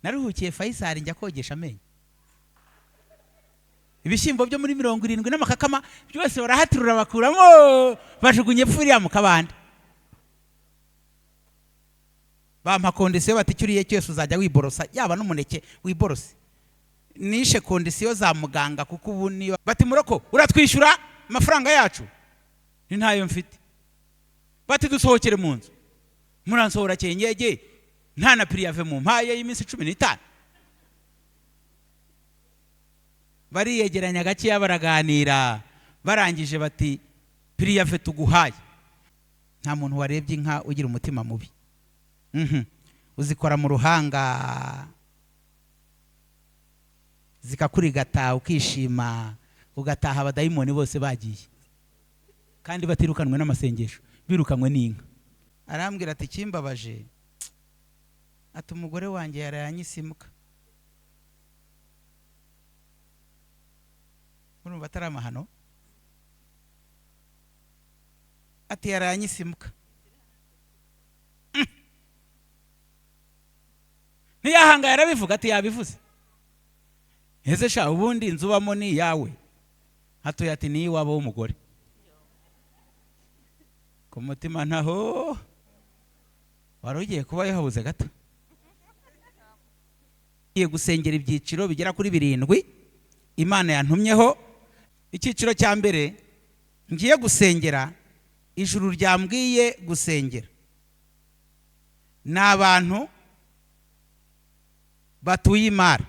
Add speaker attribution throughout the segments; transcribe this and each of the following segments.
Speaker 1: Naruhukiye Faisal njya kogesha amenyo. Ibishyimbo byo muri 70 n'amakakama byose barahatirura bakuramo, bajugunye epfo mu kabande. Bampa condition bati icyo uriye cyose uzajya wiborosa, yaba n'umuneke wiborose. Nishe condition za muganga kuko ubu niyo bati muroko uratwishyura amafaranga yacu, ni ntayo mfite. Bati dusohokere mu nzu, muransohora kenyege nta na préavis mu mpaye y'iminsi 15. Bariyegeranya gakeya baraganira, barangije bati préavis tuguhaye. Nta muntu warebye inka ugira umutima mubi. Uzikora mu ruhanga zikakurigata ukishima, ugataha abadayimoni bose bagiye, kandi batirukanwe n'amasengesho, birukanwe n'inka. Arambwira ati ikimbabaje, ati umugore wanjye yarayanyisimuka. Urumva atari amahano? Ati yarayanyisimuka. Ntiyahanga yarabivuga, ati yabivuze. Ese sha ubundi inzu ubamo ni iyawe? Hatuye ati ni iwabo w'umugore. Ku mutima ntaho wari ugiye kuba yahabuze gato. Ngiye gusengera ibyiciro bigera kuri 7 Imana yantumyeho. Icyiciro cya mbere ngiye gusengera, ijuru ryambwiye gusengera, ni abantu batuye imara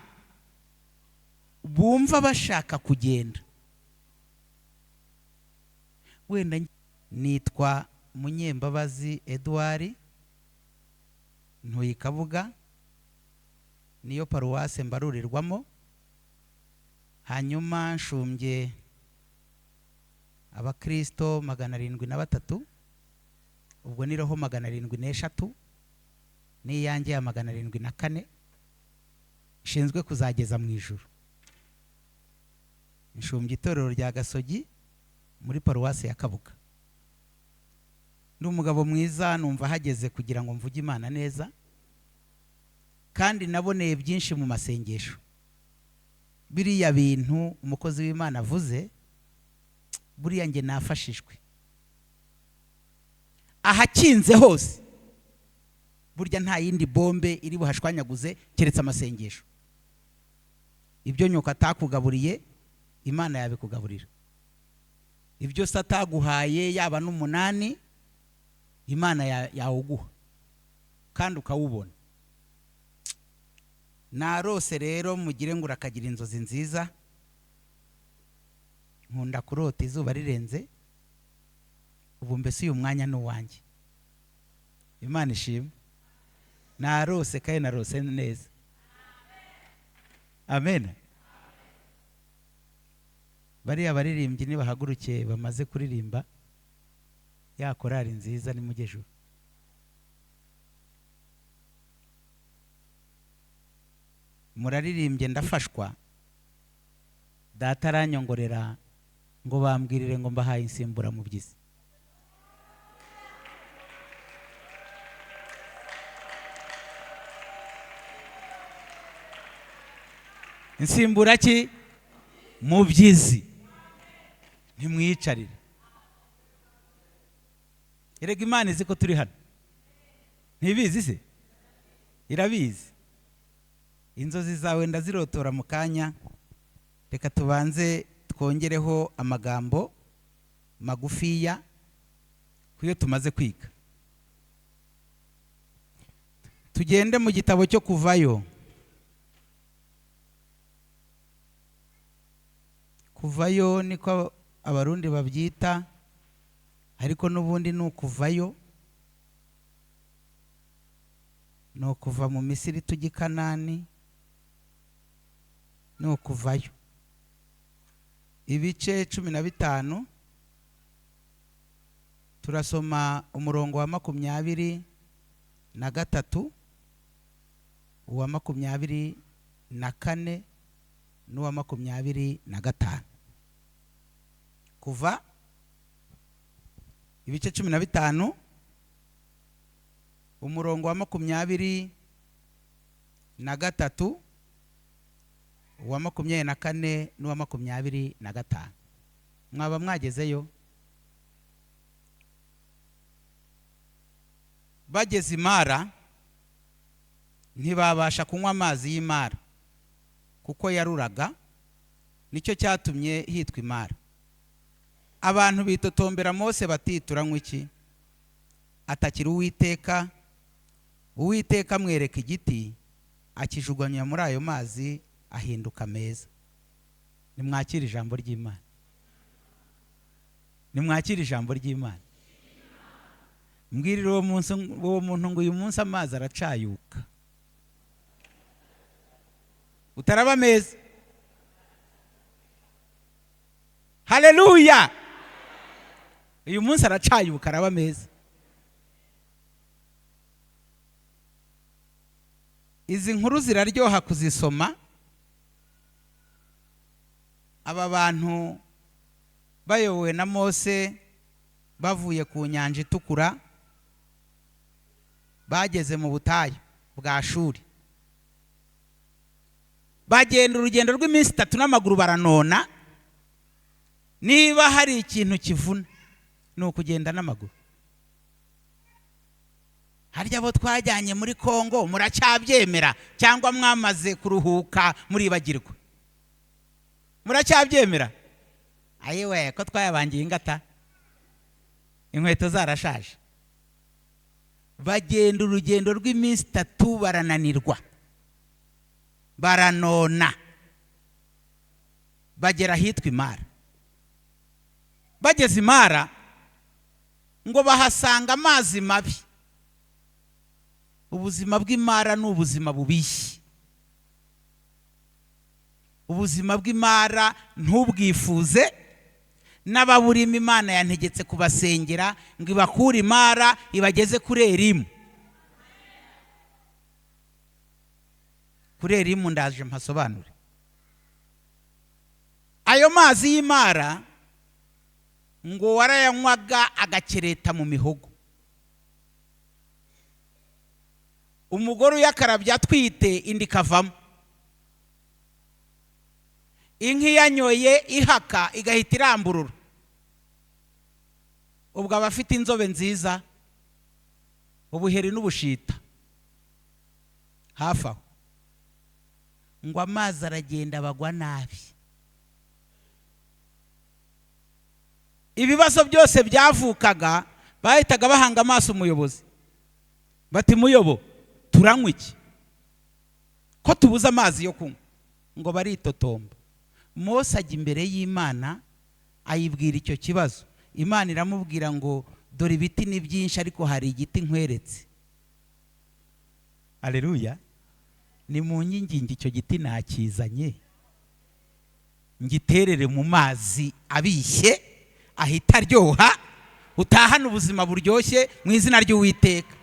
Speaker 1: bumva bashaka kugenda. Wenda nitwa Munyembabazi Edouard, ntuye Kabuga, niyo paruwase mbarurirwamo. Hanyuma nshumbye abakristo 703, ubwo ni roho 703 n'iyanjye ya 704 ishinzwe kuzageza mu ijuru. Nshumbye itorero rya Gasogi muri paruwase ya Kabuga. Ndi umugabo mwiza, numva hageze kugira ngo mvuge Imana neza, kandi naboneye byinshi mu masengesho. Biriya bintu umukozi w'Imana avuze, buriya nge nafashijwe. Ahakinze hose burya nta yindi bombe iri buhashwanyaguze keretse amasengesho. Ibyo nyoko atakugaburiye Imana yabikugaburira, ibyo se ataguhaye yaba n'umunani Imana yawuguha kandi ukawubona. Narose rero mugire ngo urakagira inzozi nziza. Nkunda kurota izuba rirenze, ubu mbese uyu mwanya ni uwanjye. Imana ishimwe. Narose kandi narose neza. Amen. Bariya baririmbyi nibahaguruke bamaze kuririmba ya korari nziza nimujye. Muraririmbye ndafashwa, data aranyongorera ngo bambwirire ngo mbahaye insimbura mu byizi. Insimbura ki? Mu byizi. Ntimwiyicarire. Erega Imana izi ko turi hano. Ntibizi se? Irabizi. Inzozi zawe ndazirotora mu kanya. Reka tubanze twongereho amagambo magufiya kuyo tumaze kwiga. Tugende mu gitabo cyo Kuvayo. Kuvayo niko abarundi babyita, ariko n'ubundi ni ukuvayo, ni ukuva mu Misiri tujya i Kanani, ni ukuvayo. Ibice 15 turasoma umurongo wa 23, uwa 24 n'uwa 25. Kuva ibice 15 umurongo wa na 3, uwa 24 n'uwa 25. Mwaba mwagezeyo? Bageze Imara, ntibabasha kunywa amazi y'Imara kuko yaruraga, nicyo cyatumye hitwa Imara. Abantu bitotombera Mose bati: "Turanywa iki?" Atakira Uwiteka, Uwiteka amwereka igiti, akijugunya muri ayo mazi, ahinduka meza. Nimwakire ijambo ry'Imana, nimwakire ijambo ry'Imana. Mbwirira uwo munsi, uwo muntu ngo: "Uyu munsi amazi aracayuka, utaraba meza." Haleluya! Uyu munsi aracayuka, araba meza. Izi nkuru ziraryoha kuzisoma. Aba bantu bayobowe na Mose bavuye ku Nyanja Itukura, bageze mu butayu bwa Shuri, bagenda urugendo rw'iminsi 3 n'amaguru, baranona. Niba hari ikintu kivuna ni ukugenda n'amaguru. Harya abo twajyanye muri Kongo muracyabyemera, cyangwa mwamaze kuruhuka muribagirwa? Muracyabyemera? Ayiwe, ko twayabangiye ingata, inkweto zarashaje. Bagenda urugendo rw'iminsi 3, barananirwa, baranona, bagera ahitwa Imara. Bageze Imara ngo bahasanga amazi mabi. Ubuzima bw'Imara ni ubuzima bubishye. Ubuzima bw'Imara ntubwifuze, n'ababurimo Imana yantegetse kubasengera ngo ibakure Imara ibageze kuri Erimu. Kuri Erimu ndaje mpasobanure. Ayo mazi y'Imara ngo warayanywaga agakereta mu mihogo. Umugore uyakarabye atwite, inda ikavamo. Inka iyanyoye ihaka igahita iramburura. Ubwo aba afite inzobe nziza, ubuheri n'ubushita hafi aho. Ngo amazi aragenda, bagwa nabi. Ibibazo byose byavukaga bahitaga bahanga amaso umuyobozi, bati: "Muyobo, turanywa iki ko tubuze amazi yo kunywa?" Ngo baritotomba. Mose ajya imbere y'Imana, ayibwira icyo kibazo. Imana iramubwira ngo: "Dore ibiti ni byinshi, ariko hari igiti nkweretse." Aleluya! Ni mu nkingi, icyo giti nakizanye ngiterere mu mazi abishye, ahita aryoha, utahane ubuzima buryoshye mu izina ry'Uwiteka.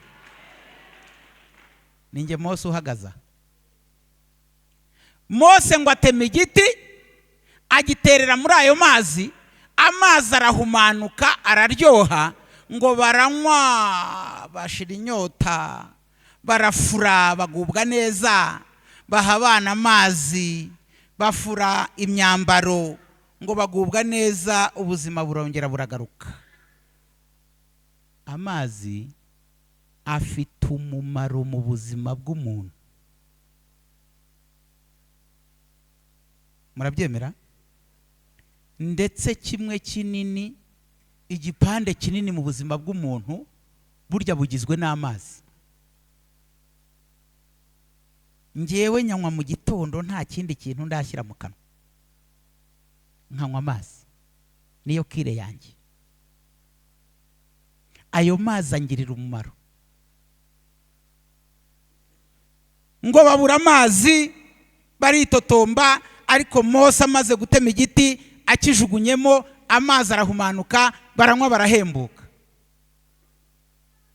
Speaker 1: Ninjye Mose uhagaze aha. Mose ngo atema igiti, agiterera muri ayo mazi, amazi arahumanuka, araryoha. Ngo baranywa, bashira inyota, barafura, bagubwa neza, baha abana amazi, bafura imyambaro, ngo bagubwa neza, ubuzima burongera buragaruka. Amazi afite umumaro mu buzima bw'umuntu. Murabyemera? Ndetse kimwe kinini, igipande kinini mu buzima bw'umuntu burya bugizwe n'amazi. Ngewe nyanywa mu gitondo nta kindi kintu ndashyira mu kanwa, nkanywa amazi, niyo kire yanjye. Ayo mazi angirira umumaro. Ngo babura amazi, baritotomba, ariko Mose amaze gutema igiti akijugunyemo, amazi arahumanuka, baranywa, barahembuka,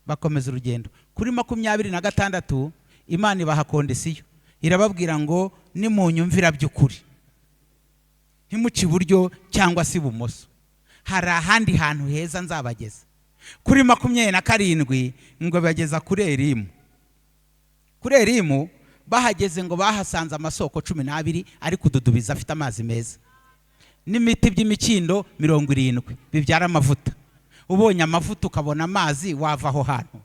Speaker 1: bakomeza urugendo. Kuri 26 Imana ibaha condition, irababwira ngo: "Nimunyumvira by'ukuri, ntimuce iburyo cyangwa se ibumoso, hari ahandi hantu heza nzabageza." Kuri 27 ngo bageza kuri Erimu. Kuri Erimu Bahageze ngo bahasanze amasoko 12 ari kududubiza, afite amazi meza, n'imiti by'imikindo 70 bibyara amavuta. Ubonye amavuta, ukabona amazi, wava aho hantu.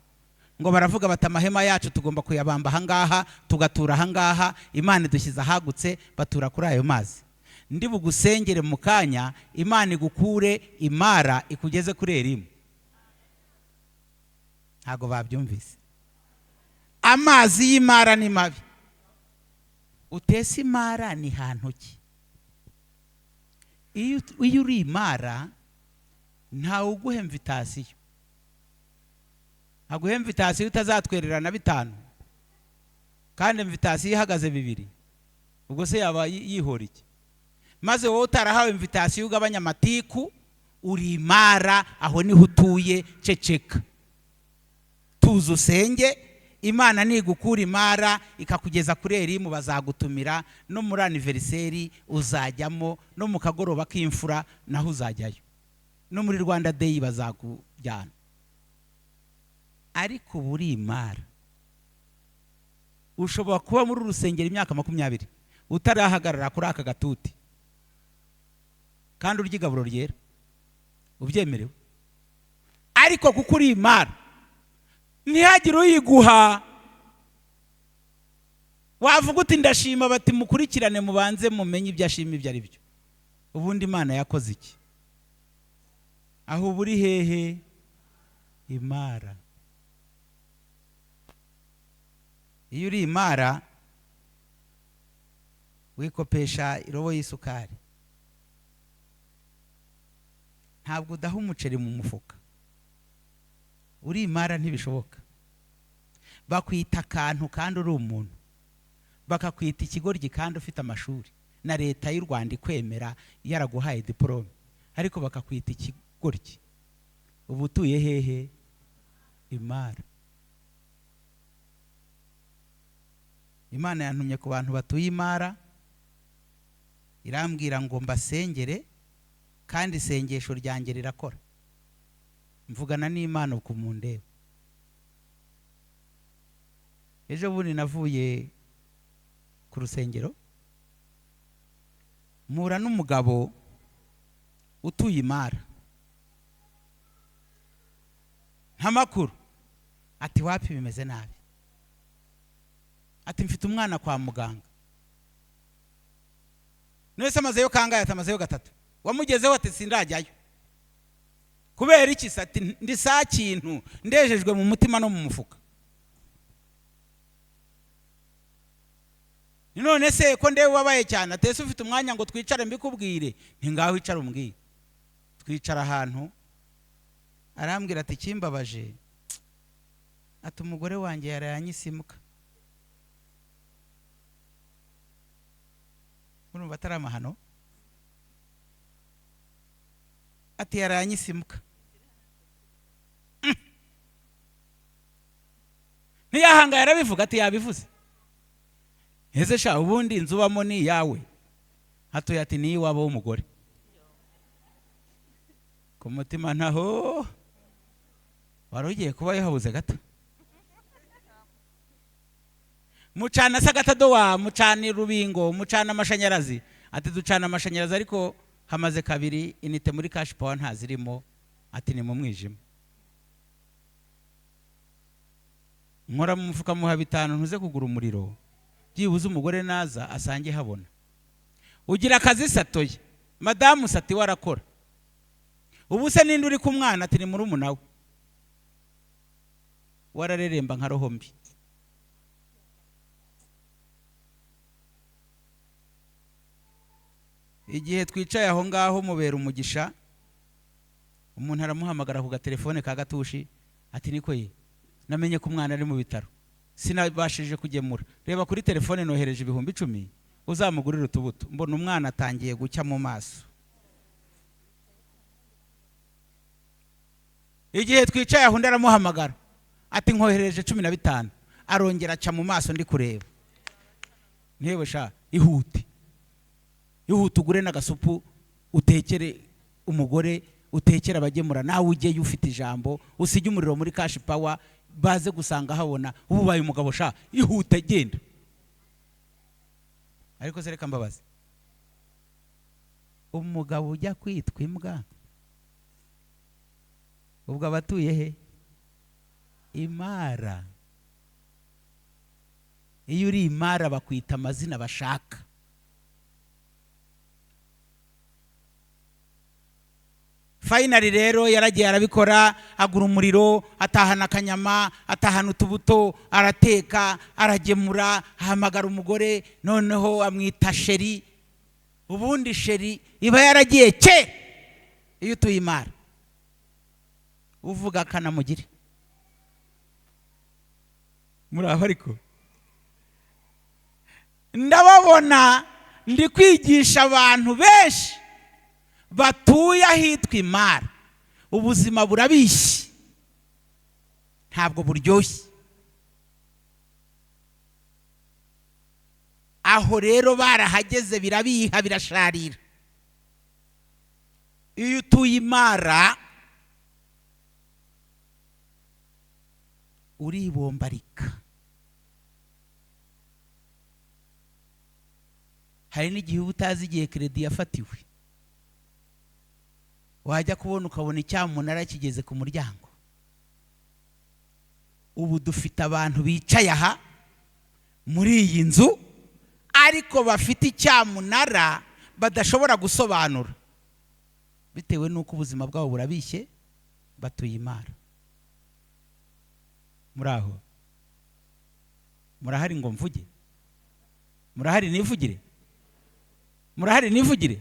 Speaker 1: Ngo baravuga bati: "Amahema yacu tugomba kuyabamba ahangaha, tugatura ahangaha, Imana idushyize ahagutse." Batura kuri ayo mazi. Ndi bugusengere mu kanya, Imana igukure imara ikugeze kuri Erimu. Ntabwo babyumvise. Amazi y'imara ni mabi. Utese imara ni hantu ki? Iyo uri imara, ntawe uguha invitation. Aguha invitation utazatwererana 5, kandi invitation ihagaze 2. Ubwo se yaba yihora iki? Maze wowe utarahawe invitation, ugabanya amatiku. Uri imara, aho niho utuye. Ceceka, tuza, usenge. Imana nigukura imara ikakugeza kuri Erimu, bazagutumira no muri anniversaire uzajyamo, no mu kagoroba k'imfura naho uzajyayo, no muri Rwanda Day bazakujyana. Ariko ubu uri imara, ushobora kuba muri uru rusengero imyaka 20 utarahagarara kuri aka gatuti, kandi urya igaburo ryera ubyemerewe. Ariko kuko uri imara, ntihagire uyiguha. Wavuga uti: "Ndashima." Bati: "Mukurikirane, mubanze mumenye ibyo ashima ibyo ari byo. Ubundi Imana yakoze iki?" Aho uba uri hehe? Imara. Iyo uri imara, wikopesha irobo y'isukari, ntabwo udaha umuceri mu mufuka. Uri imara ntibishoboka. Bakwita akantu kandi uri umuntu, bakakwita ikigoryi kandi ufite amashuri, na Leta y'u Rwanda ikwemera, yaraguhaye diporome, ariko bakakwita ikigoryi. Uba utuye hehe? Imara. Imana yantumye ku bantu batuye imara, irambwira ngo mbasengere, kandi isengesho ryanjye rirakora. Mvugana n'Imana uku mundeba. Ejo bundi navuye ku rusengero, mpura n'umugabo utuye imara. Nta makuru? Ati: "Wapi, bimeze nabi." Ati: "Mfite umwana kwa muganga." None se amazeyo kangahe? Ati: "Amazeyo gatatu." "Wamugezeho?" Ati: "Sindajyayo." "Kubera iki se?" Ati: "Ndi saa kintu, ndejejwe mu mutima no mu mufuka." "None se ko ndeba ubabaye cyane?" Ati: "Ese ufite umwanya ngo twicare mbikubwire?" Nti: "Ngaho icara umbwire." Twicara ahantu, arambwira ati: "Ikimbabaje," ati, "umugore wanjye yarayanyise imbwa." Urumva atari amahano? Ati: "Yarayanyise imbwa." Ntiyahangaye arabivuga. Ati: "Yabivuze." "Ese sha, ubundi inzu ubamo ni iyawe?" Hatoya ati: "Ni iwabo w'umugore." Ku mutima ntaho wari ugiye kuba yahabuze gato. "Mucana se agatadowa, mucana urubingo, mucana amashanyarazi?" Ati: "Ducana amashanyarazi, ariko hamaze kabiri unité muri cash power ntazirimo." Ati: "Ni mu mwijima." Nkora mu mufuka, muha 5: "Ntuze kugura umuriro, byibuze umugore naza asange habona." "Ugira akazi?" "Satoye madamu." "Sati warakora. Ubu se ninde uri ku mwana?" Ati: "Ni murumuna we." Warareremba nka roho mbi. Igihe twicaye aho ngaho, mubera umugisha, umuntu aramuhamagara ku gatelefone ka gatushi, ati: "Niko ye, namenye ko umwana ari mu bitaro, sinabashije kugemura. Reba kuri telefone, nohereje 10,000, uzamugurire utubuto." Mbona umwana atangiye gucya mu maso. Igihe twicaye aho, undi aramuhamagara ati: "Nkohereje 15." Arongera aca mu maso ndi kureba. Ntewe sha, ihute, ihute ugure n'agasupu, utekere umugore, utekere abagemura, nawe ujyeyo ufite ijambo, usige umuriro muri cash power, baze gusanga habona. Ubu ubaye umugabo sha, ihute, genda. Ariko se reka mbabaze, umugabo ujya kwitwa imbwa ubwo abatuye he? Imara. Iyo uri imara bakwita amazina bashaka. Finally rero yaragiye arabikora, agura umuriro, atahana akanyama, atahana utubuto, arateka, aragemura, ahamagara umugore, noneho amwita chéri. Ubundi chéri iba yaragiye ke iyo utuye imara. Uvuga akanamugire. Muri aho ariko ndababona ndi kwigisha abantu benshi batuye ahitwa imara, ubuzima burabishye, ntabwo buryoshye. Aho rero barahageze birabiha, birasharira. Iyo utuye imara uribombarika. Hari n'igihe uba utazi igihe kredi yafatiwe, wajya kubona ukabona icyamunara kigeze ku muryango. Ubu dufite abantu bicaye aha muri iyi nzu ariko bafite icyamunara badashobora gusobanura bitewe n'uko ubuzima bwabo burabishye, batuye imara. Muri aho murahari ngo mvuge? Murahari nivugire? Murahari nivugire?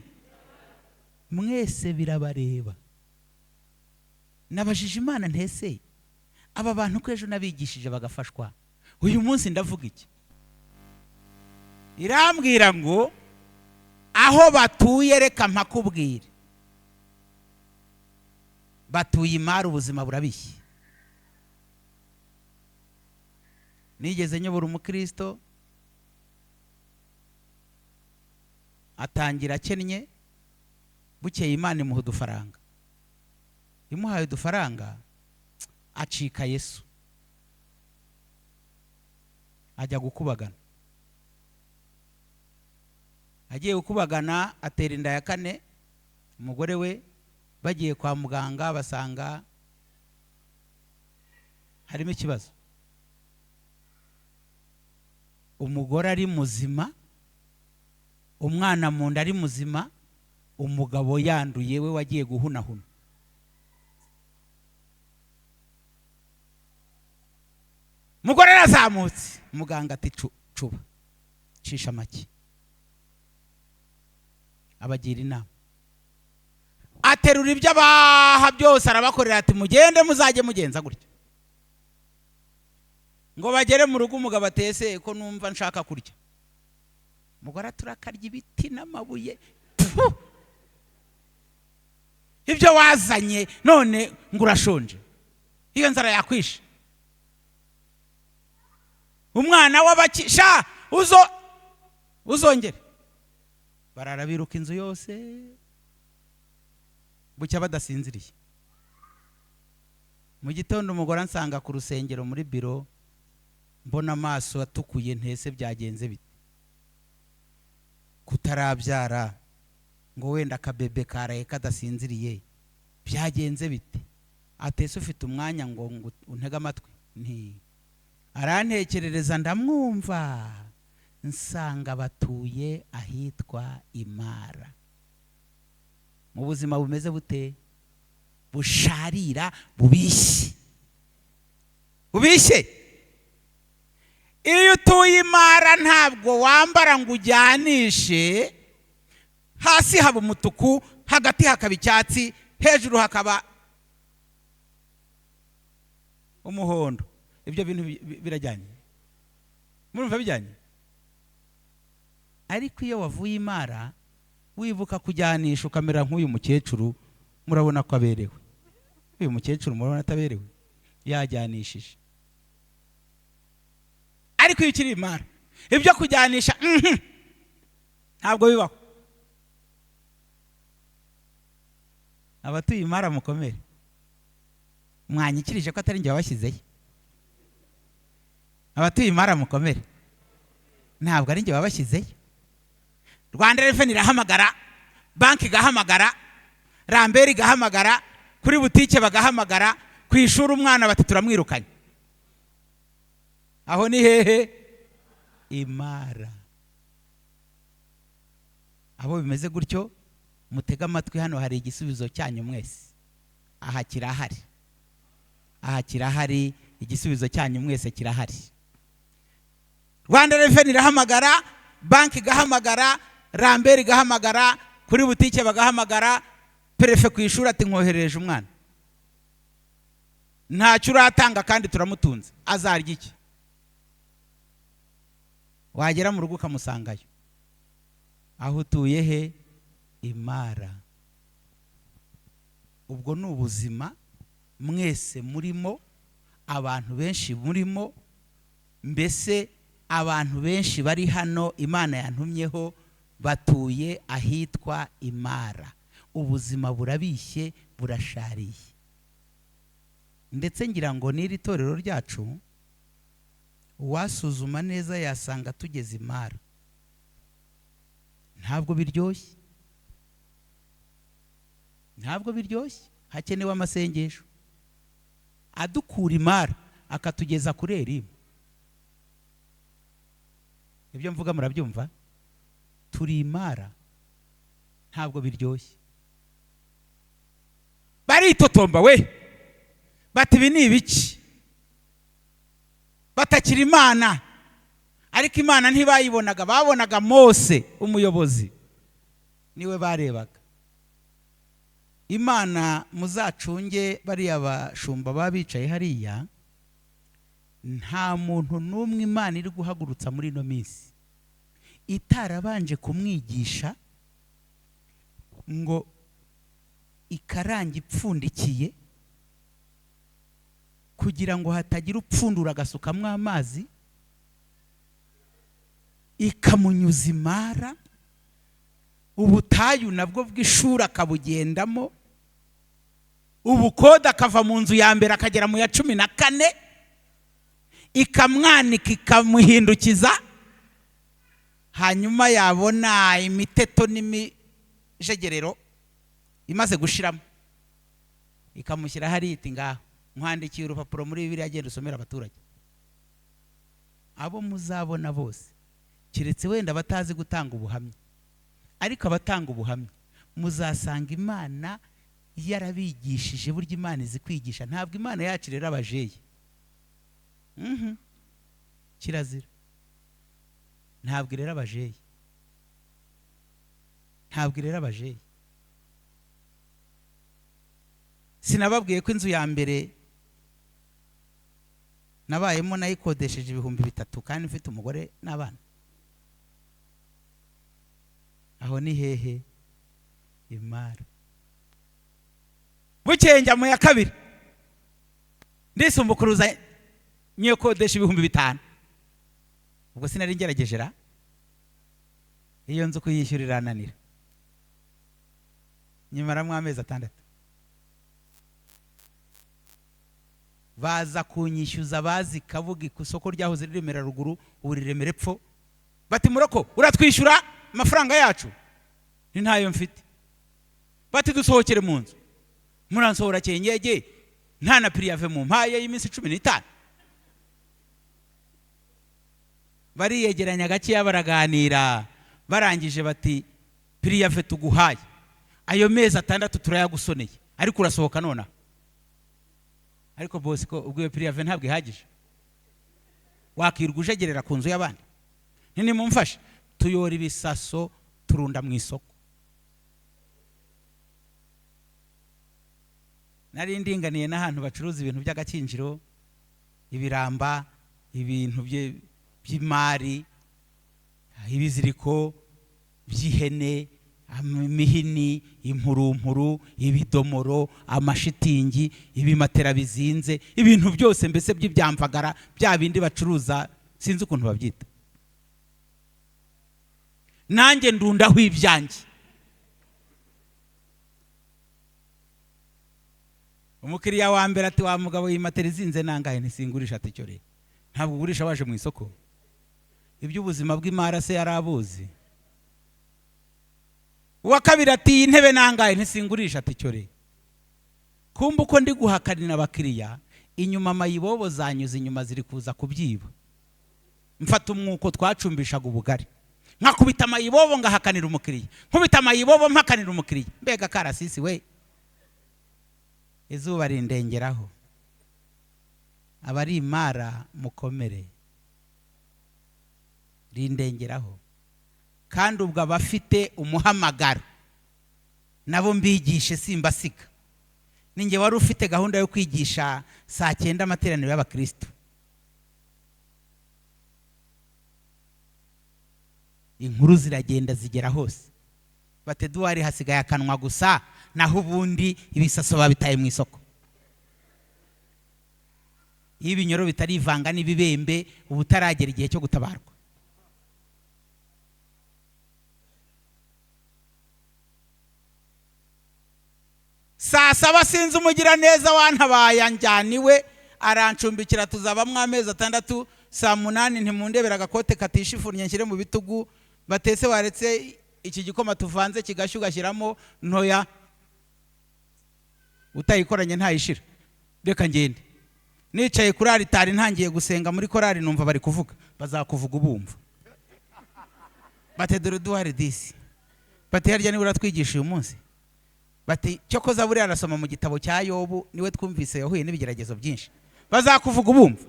Speaker 1: Mwese birabareba. Nabajije Imana ntese aba bantu ko ejo nabigishije bagafashwa, uyu munsi ndavuga iki? Irambwira ngo aho batuye reka mpakubwire, batuye imara, ubuzima burabishye. Nigeze nyobora umukristo atangira akennye, bukeye Imana imuha udufaranga. Imuhaye udufaranga acika Yesu, ajya gukubagana. Agiye gukubagana atera inda ya kane. Umugore we bagiye kwa muganga basanga harimo ikibazo. Umugore ari muzima, umwana mu nda ari muzima, umugabo yanduye we wagiye guhunahuna. Umugore arazamutse, muganga ati cuba, cisha make. Abagira inama, aterura ibyo abaha byose arabakorera, ati mugende muzajye mugenza gutya. Ngo bagere mu rugo umugabo atese ko numva nshaka kurya. Umugore aturakarya ibiti n'amabuye, ibyo wazanye none ngo urashonje, iyo nzara yakwishe. Umwana w'abakisha uzo uzongere. Barara biruka inzu yose bucya badasinziriye. Mu gitondo umugore ansanga ku rusengero muri biro, mbona amaso atukuye, ntese byagenze bite? Kutarabyara ngo wenda akabebe karaye kadasinziriye, byagenze bite? Atese ufite umwanya ngo untege amatwi? Nti arantekerereza ndamwumva, nsanga batuye ahitwa imara, mu buzima bumeze bute? Busharira, bubishye, bubishye. Iyo utuye imara ntabwo wambara ngo ujyanishe, hasi haba umutuku, hagati hakaba icyatsi, hejuru hakaba umuhondo. Ibyo bintu birajyanye, murumva bijyanye? Ariko iyo wavuye imara wibuka kujyanisha ukamera nk'uyu mukecuru, murabona ko aberewe. Uyu mukecuru murabona ataberewe, yajyanishije. Ariko iyo ukiri imara ibyo kujyanisha ntabwo bibaho. Abatuye imara mukomere, mwanyikirije ko atari njye wabashyizeyo. Abatuye imara mukomere, ntabwo ari njye wabashyizeyo. Rwanda Revenue irahamagara, banki igahamagara, Ramberi igahamagara, kuri butike bagahamagara, ku ishuri umwana bati turamwirukanye. Aho ni hehe? Imara. Abo bimeze gutyo mutege amatwi, hano hari igisubizo cyanyu mwese. Aha kirahari, aha kirahari, igisubizo cyanyu mwese kirahari. Rwanda Revenue irahamagara, banki igahamagara, Ramberi igahamagara, kuri butike bagahamagara, préfet ku ishuri ati nkoherereje umwana, ntacyo uratanga kandi turamutunze, azarya iki? Wagera mu rugo ukamusangayo. Aho utuye he? Imara. Ubwo ni ubuzima mwese murimo, abantu benshi murimo, mbese abantu benshi bari hano Imana yantumyeho batuye ahitwa Imara. Ubuzima burabishye, burashariye. Ndetse ngira ngo n'iri torero ryacu uwasuzuma neza yasanga tugeze Imara. Ntabwo biryoshye, ntabwo biryoshye. Hakenewe amasengesho adukura Imara akatugeza kuri Erimu. Ibyo mvuga murabyumva? Turi Imara, ntabwo biryoshye. Baritotomba we, bati ibi ni ibiki? Batakira Imana, ariko Imana ntibayibonaga, babonaga Mose umuyobozi, niwe barebaga. Imana muzacunge bariya bashumba baba bicaye hariya, nta muntu n'umwe Imana iri guhagurutsa muri ino minsi itarabanje kumwigisha ngo ikarange ipfundikiye, kugira ngo hatagira upfundura agasukamo amazi, ikamunyuza Imara, ubutayu nabwo bw'ishuri akabugendamo, ubukode akava mu nzu ya mbere akagera mu ya 14, ikamwanika, ikamuhindukiza, hanyuma yabona imiteto n'imijegerero imaze gushiramo ikamushyira hariya iti ngaho nkwandikiye urupapuro muri Bibiliya, agenda usomera abaturage. Abo muzabona bose, keretse wenda batazi gutanga ubuhamya, ariko abatanga ubuhamya muzasanga Imana yarabigishije. Burya Imana izi kwigisha, ntabwo Imana yacu rero abajeye. Kirazira, ntabwo irera abajeye, ntabwo irera abajeye. Sinababwiye ko inzu ya mbere nabayemo nayikodesheje 3000 kandi mfite umugore n'abana? Aho ni hehe? Imara. Bukeye njya mu ya kabiri, ndisumbukuruza nyikodesha 5000. Ubwo sinari ngerageje ra, iyo nzu kuyishyura irananira, nyimaramo amezi 6. Baza kunyishyuza bazi Kabuga ku isoko ryahoze riremera ruguru, ubu riremera epfo, bati muroko uratwishyura amafaranga yacu? Ni ntayo mfite. Bati dusohokere mu nzu. Muransohora kenyege nta na préavis mu mpaye y'iminsi 15. Bariyegeranya gakeya baraganira, barangije bati préavis tuguhaye ayo mezi 6 turayagusoneye, ariko urasohoka nonaha. Ariko Bosco, ubwo iyo préavis ntabwo ihagije, wakirwa ujegerera ku nzu y'abandi? Ntimumfashe, tuyora ibisaso turunda mu isoko. Nari ndinganiye n'ahantu bacuruza ibintu by'agakinjiro, ibiramba, ibintu by'imari, ibiziriko by'ihene, imihini, impurumpuru, ibidomoro, amashitingi, ibimatera bizinze, ibintu byose mbese by'ibyamvagara, bya bindi bacuruza sinzi ukuntu babyita. Nanjye ndundaho ibyanjye. Umukiriya wa mbere ati wa mugabo iyi matera izinze nangahe? Ntisingurisha. Ati cyo rero ntabwo ugurisha waje mu isoko. Iby'ubuzima bw'imara se yarabuzi? Uwa kabiri ati: "Iyi ntebe nangahe?" "Ntisingurisha." Ati: "Cyore." Kumva uko ndi guhakanira abakiriya, inyuma mayibobo zanyuze inyuma ziri kuza kubyiba. Mfata umwuko twacumbishaga ubugari, nkakubita mayibobo, ngahakanira umukiriya, nkubita mayibobo, mpakanira umukiriya. Mbega karasisi we! Izuba rindengeraho. Abari imara mukomere, rindengeraho. Kandi ubwo abafite umuhamagaro nabo mbigishe, simbasiga. Ninjye wari ufite gahunda yo kwigisha saa 9 amateraniro y'abakristo. Inkuru ziragenda zigera hose, bati: "Eduwari hasigaye akanwa gusa, naho ubundi ibisaso babitaye mu isoko." Iyo ibinyoro bitarivanga n'ibibembe, uba utaragera igihe cyo gutabarwa. Saa 7 sinzi umugiraneza wantabaye, anjyana iwe arancumbikira, tuzabamo amezi 6. Saa 8 ntimundebera agakote katishifunnye nshyire mu bitugu. Batese waretse iki gikoma tuvanze kigashya ugashyiramo ntoya, utayikoranye ntayishira, reka ngende. Nicaye kuri aritari ntangiye gusenga muri korari, numva bari kuvuga: "Bazakuvuga ubumva." Bati: "Dore duhari disi." Bati: "Harya niba uratwigisha uyu munsi?" Bati: "Cyokoza buriya arasoma mu gitabo cya Yobu, niwe twumvise yahuye n'ibigeragezo byinshi." Bazakuvuga ubumva.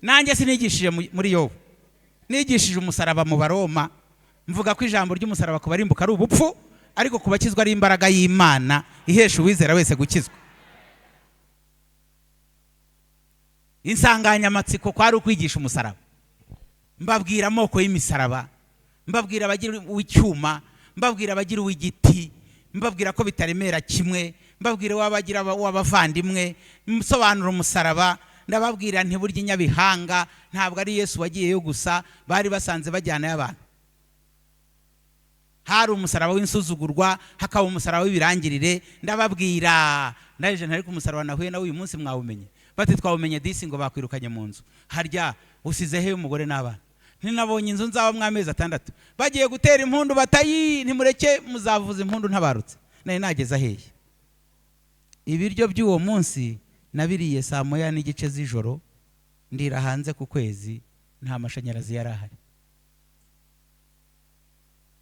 Speaker 1: Nanjye sinigishije muri Yobu, nigishije umusaraba mu Baroma, mvuga ko ijambo ry'umusaraba ku barimbuka ari ubupfu, ariko ku bakizwa ari imbaraga y'Imana ihesha uwizera wese gukizwa. Insanganyamatsiko kwari ukwigisha umusaraba, mbabwira amoko y'imisaraba, mbabwira abagira uw'icyuma, mbabwira abagira uw'igiti, mbabwira ko bitaremera kimwe, mbabwira uw'abagira uw'abavandimwe, nsobanura umusaraba. Ndababwira nti burya inyabihanga ntabwo ari Yesu wagiyeyo gusa, bari basanze bajyanayo abantu. Hari umusaraba w'insuzugurwa, hakaba umusaraba w'ibirangirire. Ndababwira ndaje ntari ku musaraba nahuye nawe uyu munsi mwawumenye? Bati: "Twawumenye disi." Ngo bakwirukanye mu nzu, harya usize he umugore n'abana? Ntinabonye inzu nzaba amezi 6. Bagiye gutera impundu, batayi ntimureke muzavuza impundu ntabarutse. Nari nageze aheye. Ibiryo by'uwo munsi nabiriye saa 1:30 z'ijoro, ndira hanze ku kwezi, nta mashanyarazi yari ahari.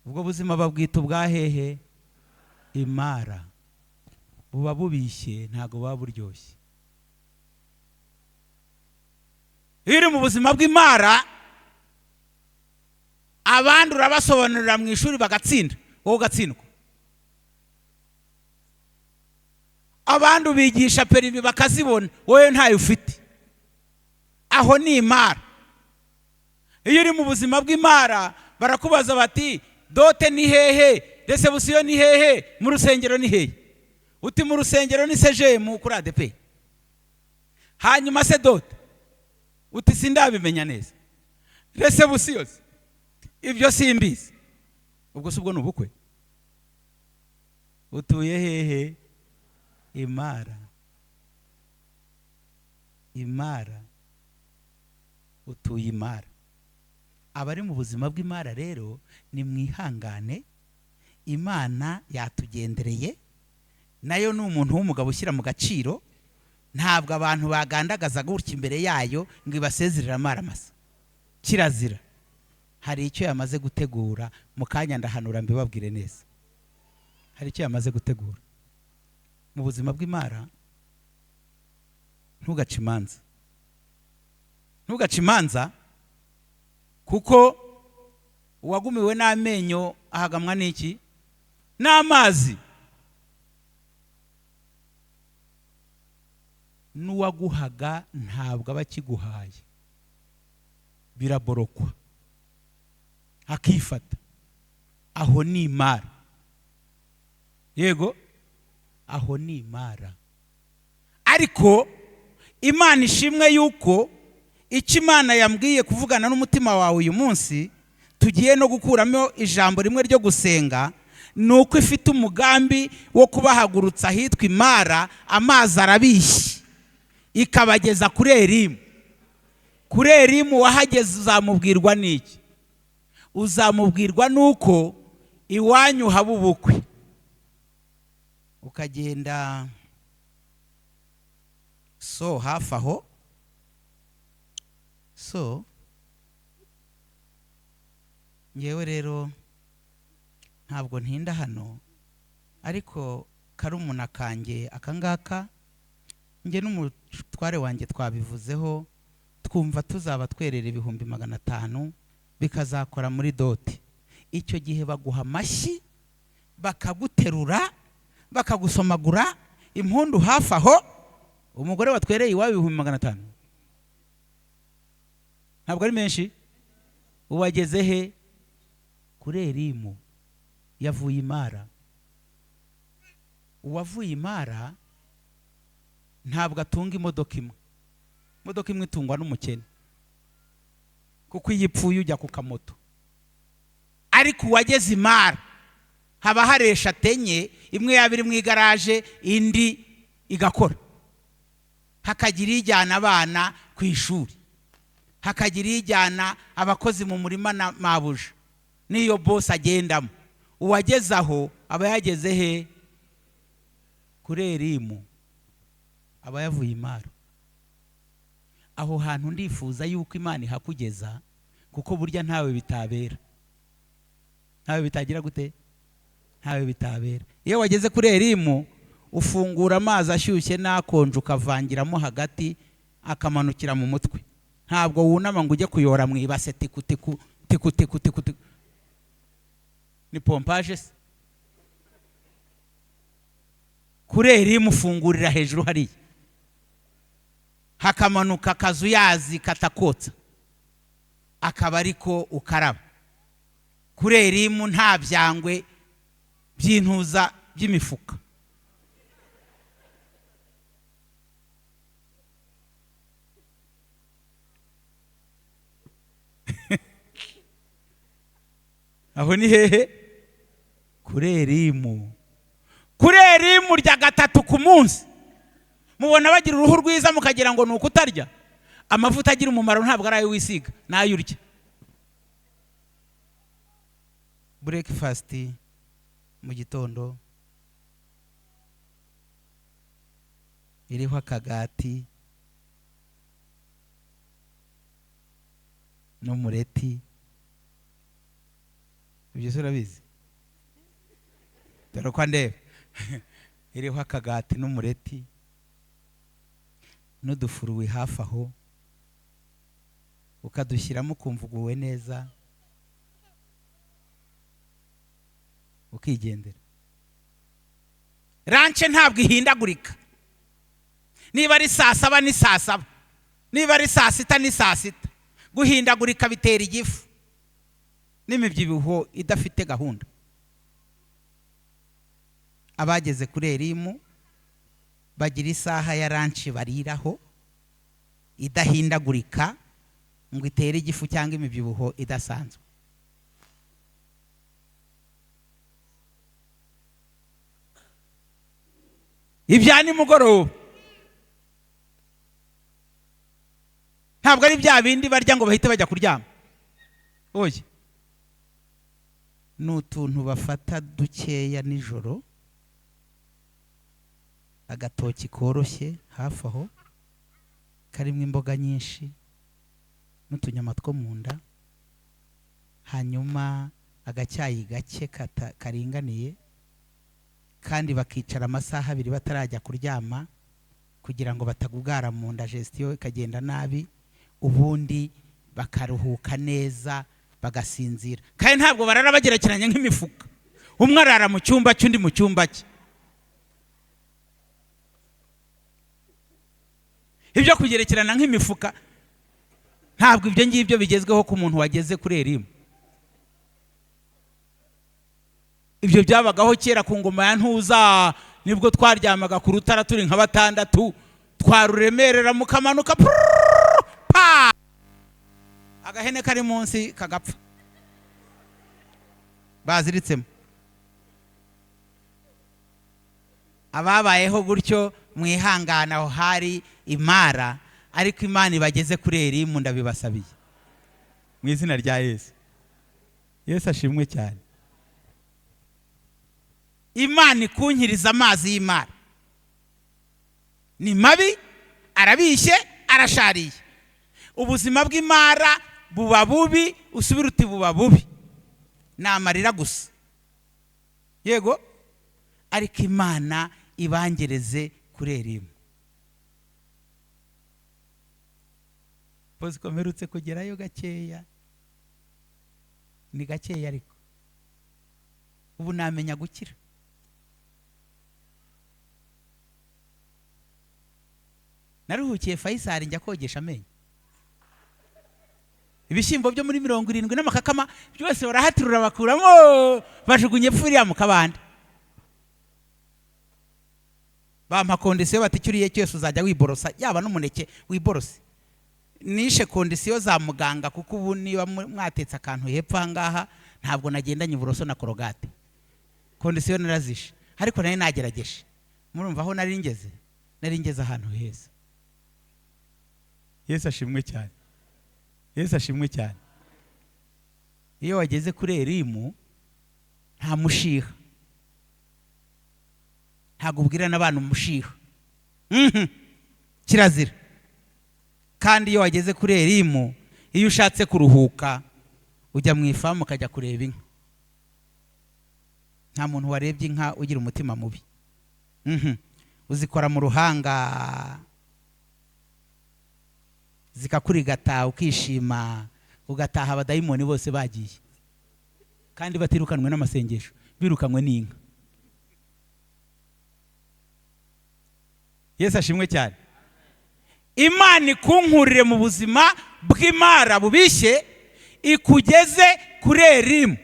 Speaker 1: Ubwo buzima babwita ubwa hehe? Imara. Buba bubishye, ntago buba buryoshye. Iyo uri mu buzima bw'imara, abandi urabasobanurira mu ishuri bagatsinda, wowe ugatsindwa. Abandi ubigisha perimi bakazibona, wowe ntayo ufite. Aho ni imara. Iyo uri mu buzima bw'imara, barakubaza bati: "Dote ni hehe? Resebusiyo ni hehe? Mu rusengero ni hehe?" Uti: "Mu rusengero ni sejemu kuri ADP." "Hanyuma se dote?" Uti: "Sindabimenya neza." "Resebusiyo?" "Ibyo simbizi." Ubwo si ubwo ni ubukwe? Utuye hehe? Imara. Imara, utuye imara. Abari mu buzima bw'imara rero ni mwihangane, Imana yatugendereye. Nayo ni umuntu w'umugabo ushyira mu gaciro, ntabwo abantu bagandagaza gutya imbere yayo ngo ibasezerere amaramasa, kirazira. Hari icyo yamaze gutegura, mu kanya ndahanura mbibabwire neza. Hari icyo yamaze gutegura mu buzima bw'imara. Ntugace imanza, ntugace imanza, kuko uwagumiwe n'amenyo ahagamwa n'iki? N'amazi. N'uwaguhaga ntabwo aba akiguhaye, biraborokwa akifata. Aho ni imara. Yego, aho ni imara. Ariko Imana ishimwe yuko icyo Imana yambwiye kuvugana n'umutima wawe uyu munsi, tugiye no gukuramo ijambo rimwe ryo gusenga, ni uko ifite umugambi wo kubahagurutsa ahitwa imara, amazi arabishye, ikabageza kuri Elimu. Kuri Elimu wahageze uzamubwirwa n'iki? Uzamubwirwa n'uko Iwanyu haba ubukwe, ukagenda so hafi aho, so ngewe rero ntabwo ntinda hano, ariko karumuna kanjye akangaka nge n'umutware wanjye twabivuzeho, twumva tuzaba twerera 500,000 bikazakora muri doti. Icyo gihe baguha amashyi, bakaguterura, bakagusomagura impundu hafi aho. Umugore watwereye iwabo 500,000 ntabwo ari menshi. Uwageze he? Kuri Elimu, yavuye imara. Uwavuye imara ntabwo atunga imodoka imwe. Imodoka imwe itungwa n'umukene, kuko iyo ipfuye ujya ku kamoto. Ariko uwageze imara haba hari eshatu enye, imwe yaba iri mu igaraje indi igakora, hakagira ijyana abana ku ishuri, hakagira ijyana abakozi mu murima na mabuja, n'iyo bose agendamo. Uwageze aho aba yageze he? Kuri Elimu, aba yavuye imara. Aho hantu ndifuza yuko Imana ihakugeza, kuko burya ntawe bitabera. Ntawe bitagira gute? Ntawe bitabera. Iyo wageze kuri Elimu ufungura amazi ashyushye n'akonje, ukavangiramo hagati, akamanukira mu mutwe. Ntabwo wunama ngo ujye kuyora mu ibase tiku tiku tiku tiku tiku tiku. Ni pompage se? Kuri Elimu ufungurira hejuru hariya, hakamanuka akazuyazi katakotsa, akaba ariko ukaraba. Kuri Elimu nta byangwe by'intuza by'imifuka. Aho ni hehe? Kuri Elimu. Kuri Elimu rya gatatu ku munsi. Mubona bagira uruhu rwiza mukagira ngo ni ukutarya. Amavuta agira umumaro ntabwo ari ayo wisiga, n'ayo urya. Breakfast mu gitondo iriho akagati n'umureti. Ibyo se urabizi? Dore ko ndeba. Iriho akagati n'umureti n'udufuruwi hafi aho, ukadushyiramo ukumva uguwe neza, ukigendera. Ranche ntabwo ihindagurika. Niba ari saa saba ni saa saba, niba ari saa sita ni saa sita. Guhindagurika bitera igifu n'imibyibuho idafite gahunda. Abageze kuri Elimu bagira isaha ya ranchi bariraho idahindagurika ngo itere igifu cyangwa imibyibuho idasanzwe. Ibya nimugoroba ntabwo ari bya bindi barya ngo bahite bajya kuryama. Oya, ni utuntu bafata dukeya nijoro, agatoki koroshye hafi aho karimo imboga nyinshi n'utunyama two mu nda, hanyuma agacyayi gake karinganiye, kandi bakicara amasaha abiri batarajya kuryama kugira ngo batagugara mu nda, gestion ikagenda nabi, ubundi bakaruhuka neza bagasinzira. Kandi ntabwo barara bagerekeranye nk'imifuka, umwe arara mu cyumba cy'undi mu cyumba cye. Ibyo kugerekerana nk'imifuka ntabwo ibyo ngibyo bigezweho ku muntu wageze kuri Elimu. Ibyo byabagaho kera ku ngoma ya Ntuza, nibwo twaryamaga ku rutara turi nka batandatu, twaruremerera mukamanuka pa, agahene kari munsi kagapfa baziritsemo. Ababayeho gutyo mwihangana, aho hari imara, ariko Imana ibageze kuri Elimu, ndabibasabiye mu izina rya Yesu. Yesu ashimwe cyane. Imana ikunkiriza amazi y'Imana. Ni mabi, arabishye, arashariye. Ubuzima bw'Imara buba bubi, usubira uti buba bubi, ni amarira gusa. Yego, ariko Imana ibangereze kuri Elimu. Bosco mperutse kugerayo gakeya, ni gakeya ariko ubu namenya gukira. Naruhukiye Faisal njya kogesha amenyo. Ibishyimbo byo muri 70 n'amakakama byose barahatirura bakuramo, bajugunye pfuriya mu kabande. Bampa condition bati icyo uriye cyose uzajya wiborosa, yaba n'umuneke wiborose. Nishe condition za muganga, kuko ubu niba mwatetse akantu hepfo aha ngaha ntabwo nagendanye uburoso na korogate. Condition narazishe, ariko nari nagerageje. Murumva aho nari ngeze? Nari ngeze ahantu heza. Yesu ashimwe cyane. Yesu ashimwe cyane. Iyo wageze kuri Elimu nta mushiha, ntabwo ubwira n'abantu umushiha. Kirazira. Kandi iyo wageze kuri Elimu, iyo ushatse kuruhuka ujya mu ifamu ukajya kureba inka. Nta muntu warebye inka ugira umutima mubi. Uzikora mu ruhanga zikakurigata ukishima, ugataha abadayimoni bose bagiye, kandi batirukanwe n'amasengesho, birukanwe n'inka. Yesu ashimwe cyane. Imana ikunkurire mu buzima bw'Imara bubishye, ikugeze kuri Elimu.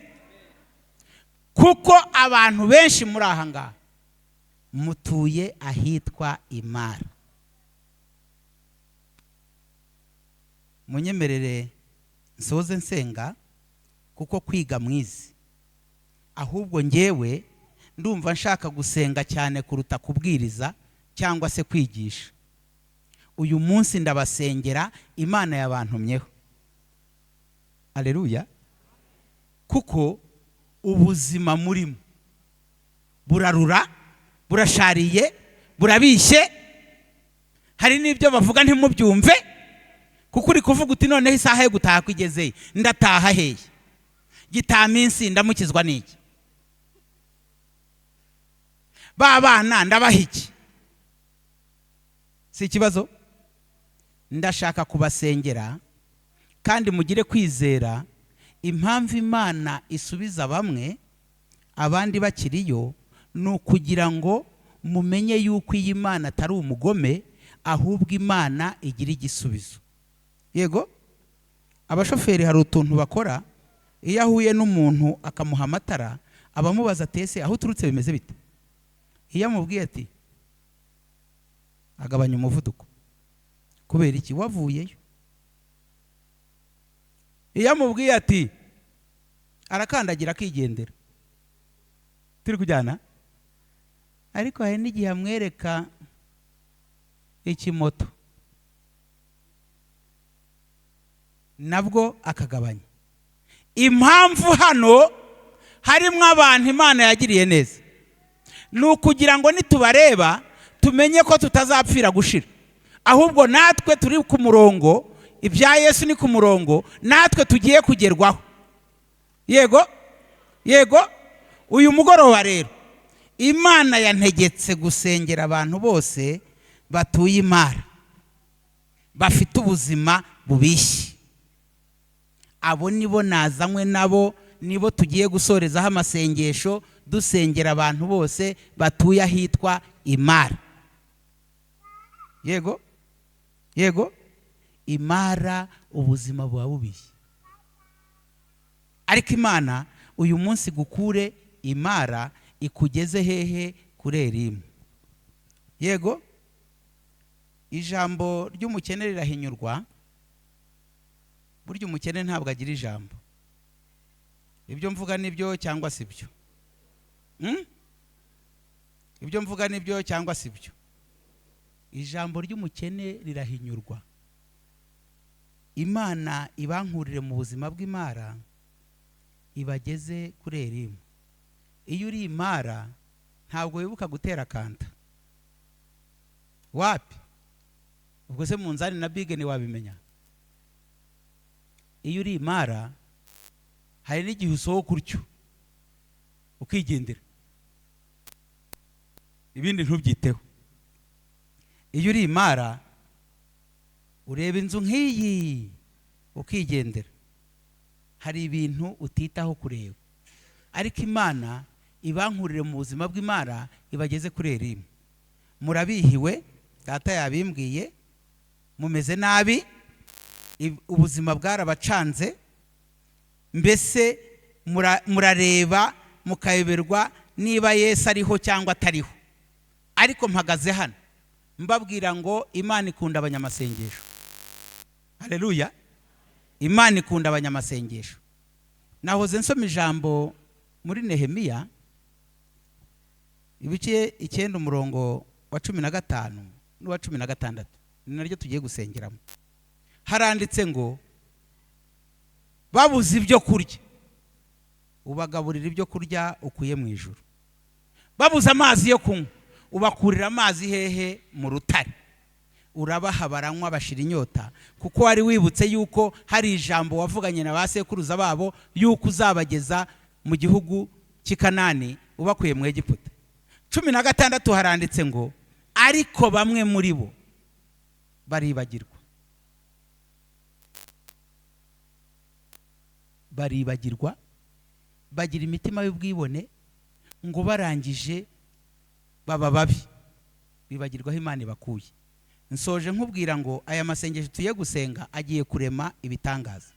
Speaker 1: Kuko abantu benshi muri aha ngaha mutuye ahitwa Imara. Munyemerere nsoze nsenga, kuko kwiga mwizi. Ahubwo ngewe ndumva nshaka gusenga cyane kuruta kubwiriza cyangwa se kwigisha. Uyu munsi ndabasengera, Imana yabantumyeho. Haleluya. Kuko ubuzima murimo burarura, burashariye, burabishye. Hari n'ibyo bavuga ntimubyumve, kuko uri kuvuga uti noneho isaha yo gutaha kwigeze, ndataha hehe? Gitaminsi ndamukizwa n'iki? Ba bana ndabaha iki? Si ikibazo. Ndashaka kubasengera kandi mugire kwizera. Impamvu Imana isubiza bamwe abandi bakiriyo ni ukugira ngo mumenye yuko iyi Imana atari umugome, ahubwo Imana igira igisubizo. Yego, abashoferi hari utuntu bakora, iyo ahuye n'umuntu akamuha amatara abamubaza ati ese aho uturutse bimeze bite? Iyo amubwiye ati agabanya umuvuduko. Kubera iki? Wavuyeyo. Iyo amubwiye ati arakandagira akigendera. Turi kujyana? Ariko hari n'igihe amwereka ikimoto nabwo akagabanya. Impamvu hano harimo abantu Imana yagiriye neza ni ukugira ngo nitubareba tumenye ko tutazapfira gushira, ahubwo natwe turi ku murongo, ibya Yesu ni ku murongo, natwe tugiye kugerwaho. Yego, yego. Uyu mugoroba rero Imana yantegetse gusengera abantu bose batuye Imara, bafite ubuzima bubishye. Abo nibo nazanywe nabo, nibo tugiye gusorezaho amasengesho, dusengera abantu bose batuye ahitwa Imara. Yego, yego. Imara ubuzima buba bubishye, ariko Imana uyu munsi gukure Imara ikugeze hehe? Kuri Elimu. Yego, ijambo ry'umukene rirahinyurwa. Burya umukene ntabwo agira ijambo. Ibyo mvuga nibyo cyangwa si byo? Ibyo mvuga nibyo cyangwa si byo? Ijambo ry'umukene rirahinyurwa. Imana ibankurire mu buzima bw'Imara ibageze kuri Elimu. Iyo uri Imara Ntabwo wibuka gutera kanta wapi. Ubwo se munzani na bige ntiwabimenya? Iyo uri imara, hari n'igihe usohoka utyo ukigendera, ibindi ntubyiteho. Iyo uri imara, ureba inzu nk'iyi ukigendera, hari ibintu utitaho kureba. Ariko Imana ibankurire mu buzima bw'imara, ibageze kuri Elimu. Murabihiwe, data yabimbwiye, mumeze nabi, ubuzima bwarabacanze. Mbese murareba mukayoberwa niba Yesu ariho cyangwa atariho. Ariko mpagaze hano mbabwira ngo Imana ikunda abanyamasengesho. Haleluya! Imana ikunda abanyamasengesho. Nahoze nsoma ijambo muri Nehemiya ibice 9, umurongo wa 15 n'uwa 16, ni naryo tugiye gusengeramo. Haranditse ngo babuze ibyo kurya, ubagaburira ibyo kurya ukuye mu ijuru. Babuze amazi yo kunywa, ubakurira amazi hehe? Mu rutare. Urabaha baranywa, bashira inyota, kuko wari wibutse yuko hari ijambo wavuganye na ba sekuruza babo, yuko uzabageza mu gihugu cy'i Kanani ubakuye mu Egiputa. 16 haranditse ngo ariko bamwe muri bo baribagirwa, baribagirwa, bagira imitima y'ubwibone, ngo barangije baba babi, bibagirwaho Imana ibakuye. Nsoje nkubwira ngo aya masengesho tuye gusenga agiye kurema ibitangaza,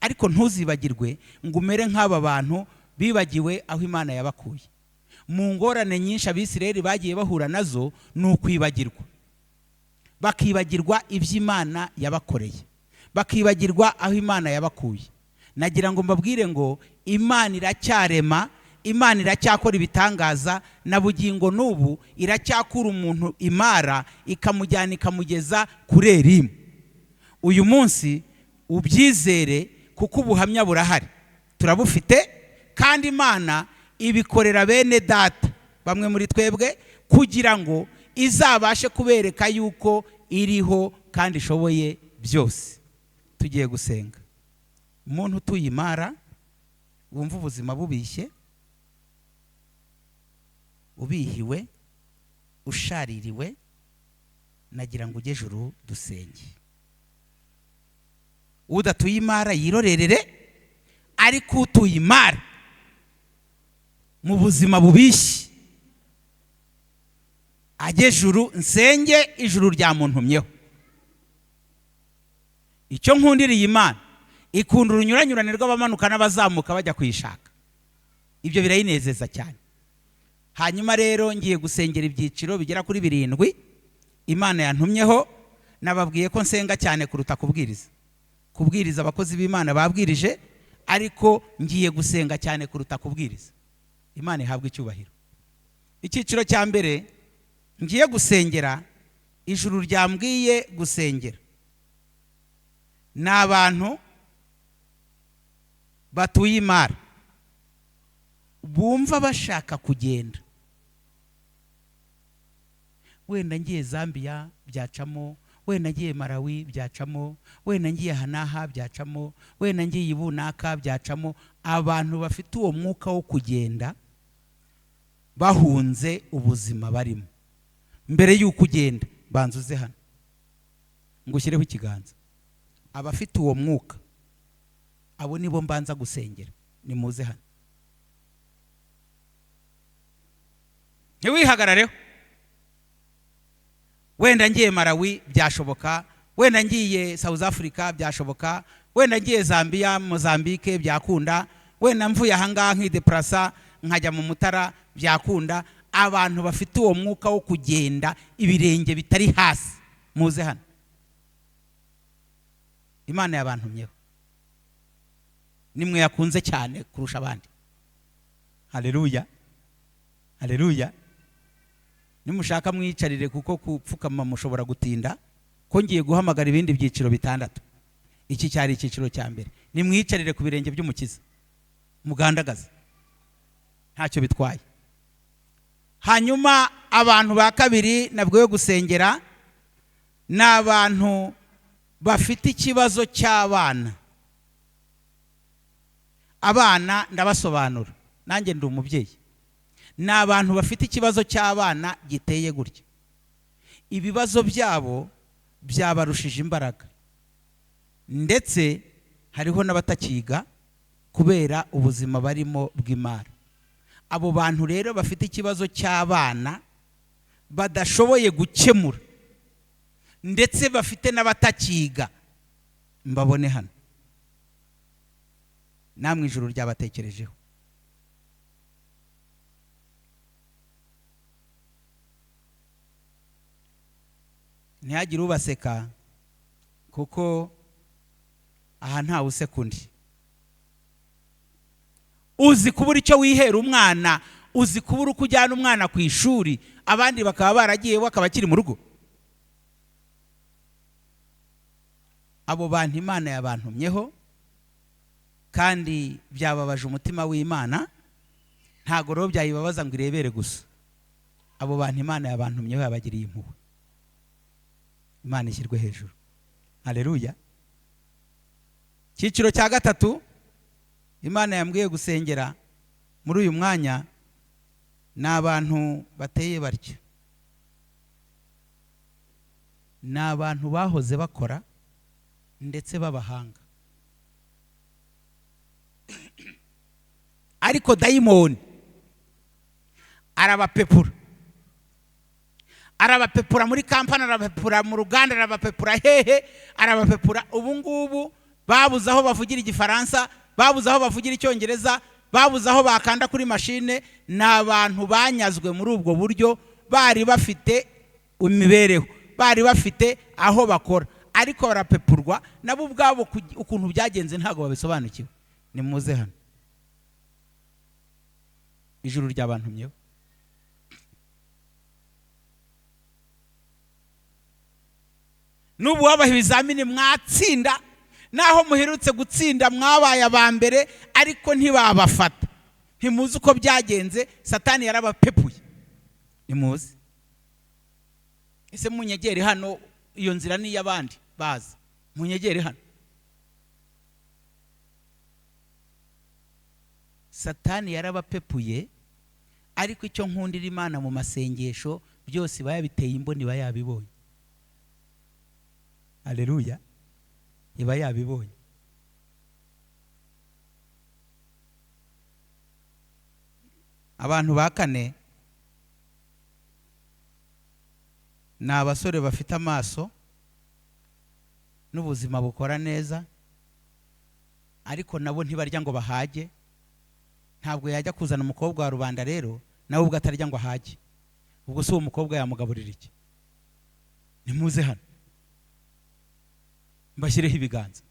Speaker 1: ariko ntuzibagirwe ngo umere nk'aba bantu bibagiwe aho Imana yabakuye. Mu ngorane nyinshi Abisirayeli bagiye bahura nazo ni ukwibagirwa, bakibagirwa iby'Imana yabakoreye, bakibagirwa aho Imana yabakuye. Nagira ngo mbabwire ngo Imana iracyarema, Imana iracyakora ibitangaza, na bugingo n'ubu iracyakura umuntu imara ikamujyana ikamugeza kuri Elimu. Uyu munsi ubyizere, kuko ubuhamya burahari, turabufite, kandi Imana ibikorera bene data bamwe muri twebwe kugira ngo izabashe kubereka yuko iriho kandi ishoboye byose. Tugiye gusenga. Umuntu utuye imara wumva ubuzima bubishye, ubihiwe, ushaririwe, nagira ngo ujye juru dusenge. Udatuye imara yirorerere, ariko utuye imara mu buzima bubishye ajye juru nsenge, ijuru ryamuntumyeho. Icyo nkundiriye Imana, ikunda urunyuranyurane rw'abamanuka n'abazamuka bajya kuyishaka, ibyo birayinezeza cyane. Hanyuma rero ngiye gusengera ibyiciro bigera kuri 7 Imana yantumyeho. Nababwiye ko nsenga cyane kuruta kubwiriza. Kubwiriza abakozi b'Imana babwirije, ariko ngiye gusenga cyane kuruta kubwiriza. Imana ihabwe icyubahiro. Icyiciro cya mbere ngiye gusengera, ijuru ryambwiye gusengera, ni abantu batuye imara bumva bashaka kugenda. Wenda ngiye Zambia byacamo, wenda ngiye Malawi byacamo, wenda ngiye Hanaha byacamo, wenda ngiye Ibunaka byacamo. Abantu bafite uwo mwuka wo kugenda bahunze ubuzima barimo. Mbere y'uko ugenda banza uze hano ngushyireho ikiganza. Abafite uwo mwuka abo nibo mbanza gusengera, nimuze hano. Ntiwihagarareho. Wenda ngiye Malawi byashoboka, wenda ngiye South Africa byashoboka, wenda ngiye Zambia, Mozambique byakunda, wenda mvuye ahangaha nkideprasa nkajya mu Mutara byakunda. Abantu bafite uwo mwuka wo kugenda ibirenge bitari hasi, muze hano. Imana yabantumyeho, nimwe yakunze cyane kurusha abandi. Haleluya, haleluya. Nimushaka mwiyicarire, kuko kupfukama mushobora gutinda, ko ngiye guhamagara ibindi byiciro 6. Iki cyari icyiciro cya mbere. Nimwiyicarire ku birenge by'Umukiza, mugandagaze, ntacyo bitwaye. Hanyuma abantu ba kabiri nabwiwe gusengera ni abantu bafite ikibazo cy'abana. Abana ndabasobanura, nanjye ndi umubyeyi. Ni abantu bafite ikibazo cy'abana giteye gutya: ibibazo byabo byabarushije imbaraga, ndetse hariho n'abatakiga kubera ubuzima barimo bw'imari. Abo bantu rero bafite ikibazo cy'abana badashoboye gukemura, ndetse bafite n'abatakiga, mbabone hano. Namwe ijuru ryabatekerejeho. Ntihagire ubaseka, kuko aha ntawe useka undi. Uzi kubura icyo wihera umwana, uzi kubura uko ujyana umwana ku ishuri, abandi bakaba baragiye, we akaba akiri mu rugo. Abo bantu Imana yabantumyeho, kandi byababaje umutima w'Imana. Ntago rero byayibabaza ngo irebere gusa. Abo bantu Imana yabantumyeho, yabagiriye impuhwe. Imana ishyirwe hejuru. Haleluya. Icyiciro cya gatatu Imana yambwiye gusengera muri uyu mwanya ni abantu bateye batya. Ni abantu bahoze bakora ndetse b'abahanga, ariko dayimoni arabapepura, arabapepura muri kampani, arabapepura mu ruganda, arabapepura hehe, arabapepura. Ubu ngubu babuze aho bavugira Igifaransa, babuze aho bavugira Icyongereza, babuze aho bakanda kuri mashine. Ni abantu banyazwe muri ubwo buryo, bari bafite imibereho, bari bafite aho bakora, ariko barapepurwa. Nabo ubwabo ukuntu byagenze ntabwo babisobanukiwe. Nimuze hano, ijuru ryabantumyeho. N'ubu wabaha ibizamini mwatsinda, naho muherutse gutsinda mwabaye aba mbere, ariko ntibabafata. Ntimuzi uko byagenze, Satani yarabapepuye. Nimuze ese munyegere hano, iyo nzira ni iy'abandi baza, munyegere hano. Satani yarabapepuye, ariko icyo nkundira Imana mu masengesho byose iba yabiteye imboni, iba yabibonye. Haleluya, iba yabibonye. Abantu ba kane ni abasore bafite amaso n'ubuzima bukora neza, ariko nabo ntibarya ngo bahage. Ntabwo yajya kuzana umukobwa wa rubanda rero nawe ubwo atarya ngo ahage. Ubwo si uwo mukobwa yamugaburira iki? Nimuze hano mbashyireho ibiganza.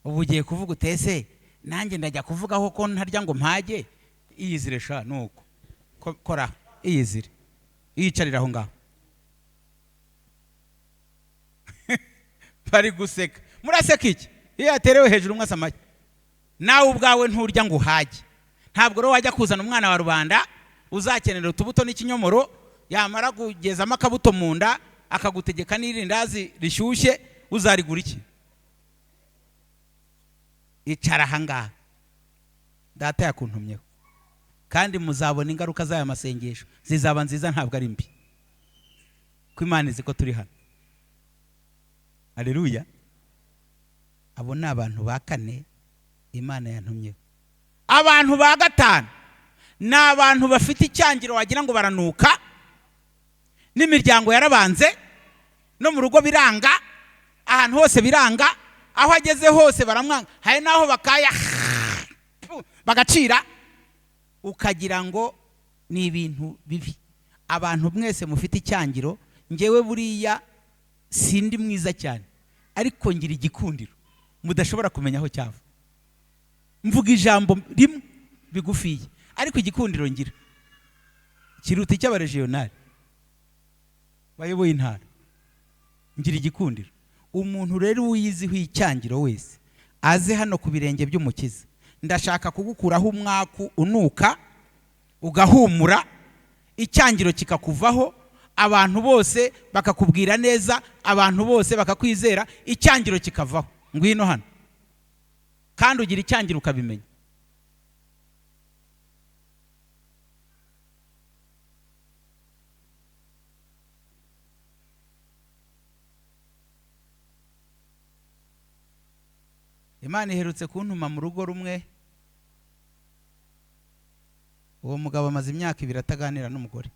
Speaker 1: Ubu ugiye kuvuga utese, nanjye ndajya kuvugaho ko ntarya ngo mpage. Iyizire sha, nuko kora iyizire, iyicarira aho ngaho. Bari guseka. Muraseka iki? Iyo yaterewe hejuru mwasa amashyi. Nawe ubwawe nturya ngo uhage. Ntabwo rero wajya kuzana umwana wa rubanda uzakenera utubuto n'ikinyomoro, yamara kugezamo akabuto mu nda akagutegeka n'irindazi rishyushye, uzarigura iki? Icara aha ngaha, data yakuntumyeho. Kandi muzabona ingaruka z'aya masengesho, zizaba nziza, ntabwo ari mbi, ko Imana izi ko turi hano. Haleluya. Abo ni abantu ba kane Imana yantumyeho. Abantu ba gatanu ni abantu bafite icyangiro wagira ngo baranuka, n'imiryango yarabanze, no mu rugo biranga, ahantu hose biranga, aho ageze hose baramwanga, hari n'aho bakaya bagacira, ukagira ngo ni ibintu bibi. Abantu mwese mufite icyangiro, ngewe buriya sindi mwiza cyane, ariko ngira igikundiro mudashobora kumenya aho cyava. Mvuga ijambo rimwe bigufiye, ariko igikundiro ngira kiruta icy'abaregionali bayoboye intara. Ngira igikundiro. Umuntu rero uyiziho icyangiro wese aze hano ku birenge by'Umukiza. Ndashaka kugukuraho umwaku unuka, Ugahumura, icyangiro kikakuvaho, abantu bose bakakubwira neza, abantu bose bakakwizera, icyangiro kikavaho. Ngwino hano. Kandi ugira icyangiro ukabimenya. Imana iherutse kuntuma mu rugo rumwe. Uwo mugabo amaze imyaka 2 ataganira n'umugore.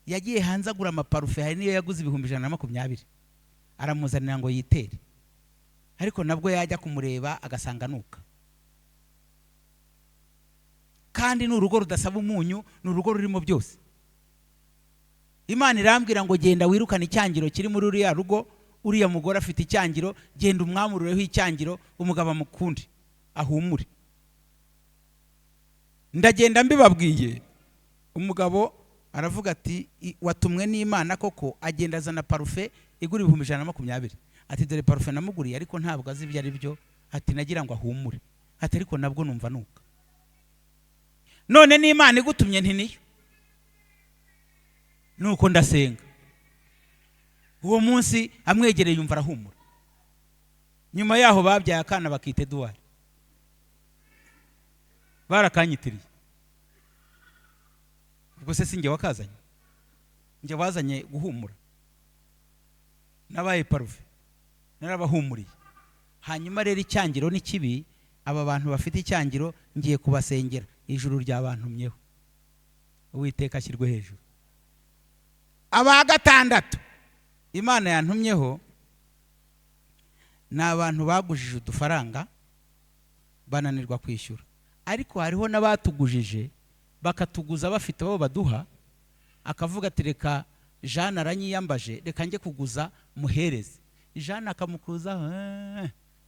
Speaker 1: Yagiye hanze agura amaparufe, hari niyo yaguze 120,000, aramuzanira ngo yitere, ariko nabwo yajya kumureba agasanga nuka. Kandi ni urugo rudasaba umunyu, ni urugo rurimo byose. Imana irambwira ngo genda wirukane icyangiro kiri muri uriya rugo, uriya mugore afite icyangiro, genda umwamurureho icyangiro, umugabo amukunde ahumure. Ndagenda mbibabwiye, umugabo aravuga ati watumwe n'Imana koko. Agenda azana parufe igura 120,000, ati dore parufe namuguriye ariko ntabwo azi ibyo ari byo, ati nagira ngo ahumure, ati ariko nabwo numva nuka. None n'Imana igutumye nti niyo. Nuko ndasenga. Uwo munsi amwegereye yumva arahumura. Nyuma yaho babyaye akana bakita Edouard, barakanyitiriye. Ubwo se sinjye wakazanye, njye wazanye guhumura, nabaye parufe, narabahumuriye. Hanyuma rero icyangiro ni kibi, aba bantu bafite icyangiro ngiye kubasengera, ijuru ryabantumyeho, Uwiteka ashyirwe hejuru. Aba gatandatu Imana yantumyeho ni abantu bagujije udufaranga bananirwa kwishyura, ariko hariho n'abatugujije bakatuguza bafite abo baduha, akavuga ati reka Jeanne aranyiyambaje, reka njye kuguza muhereze. Jeanne akamukuza,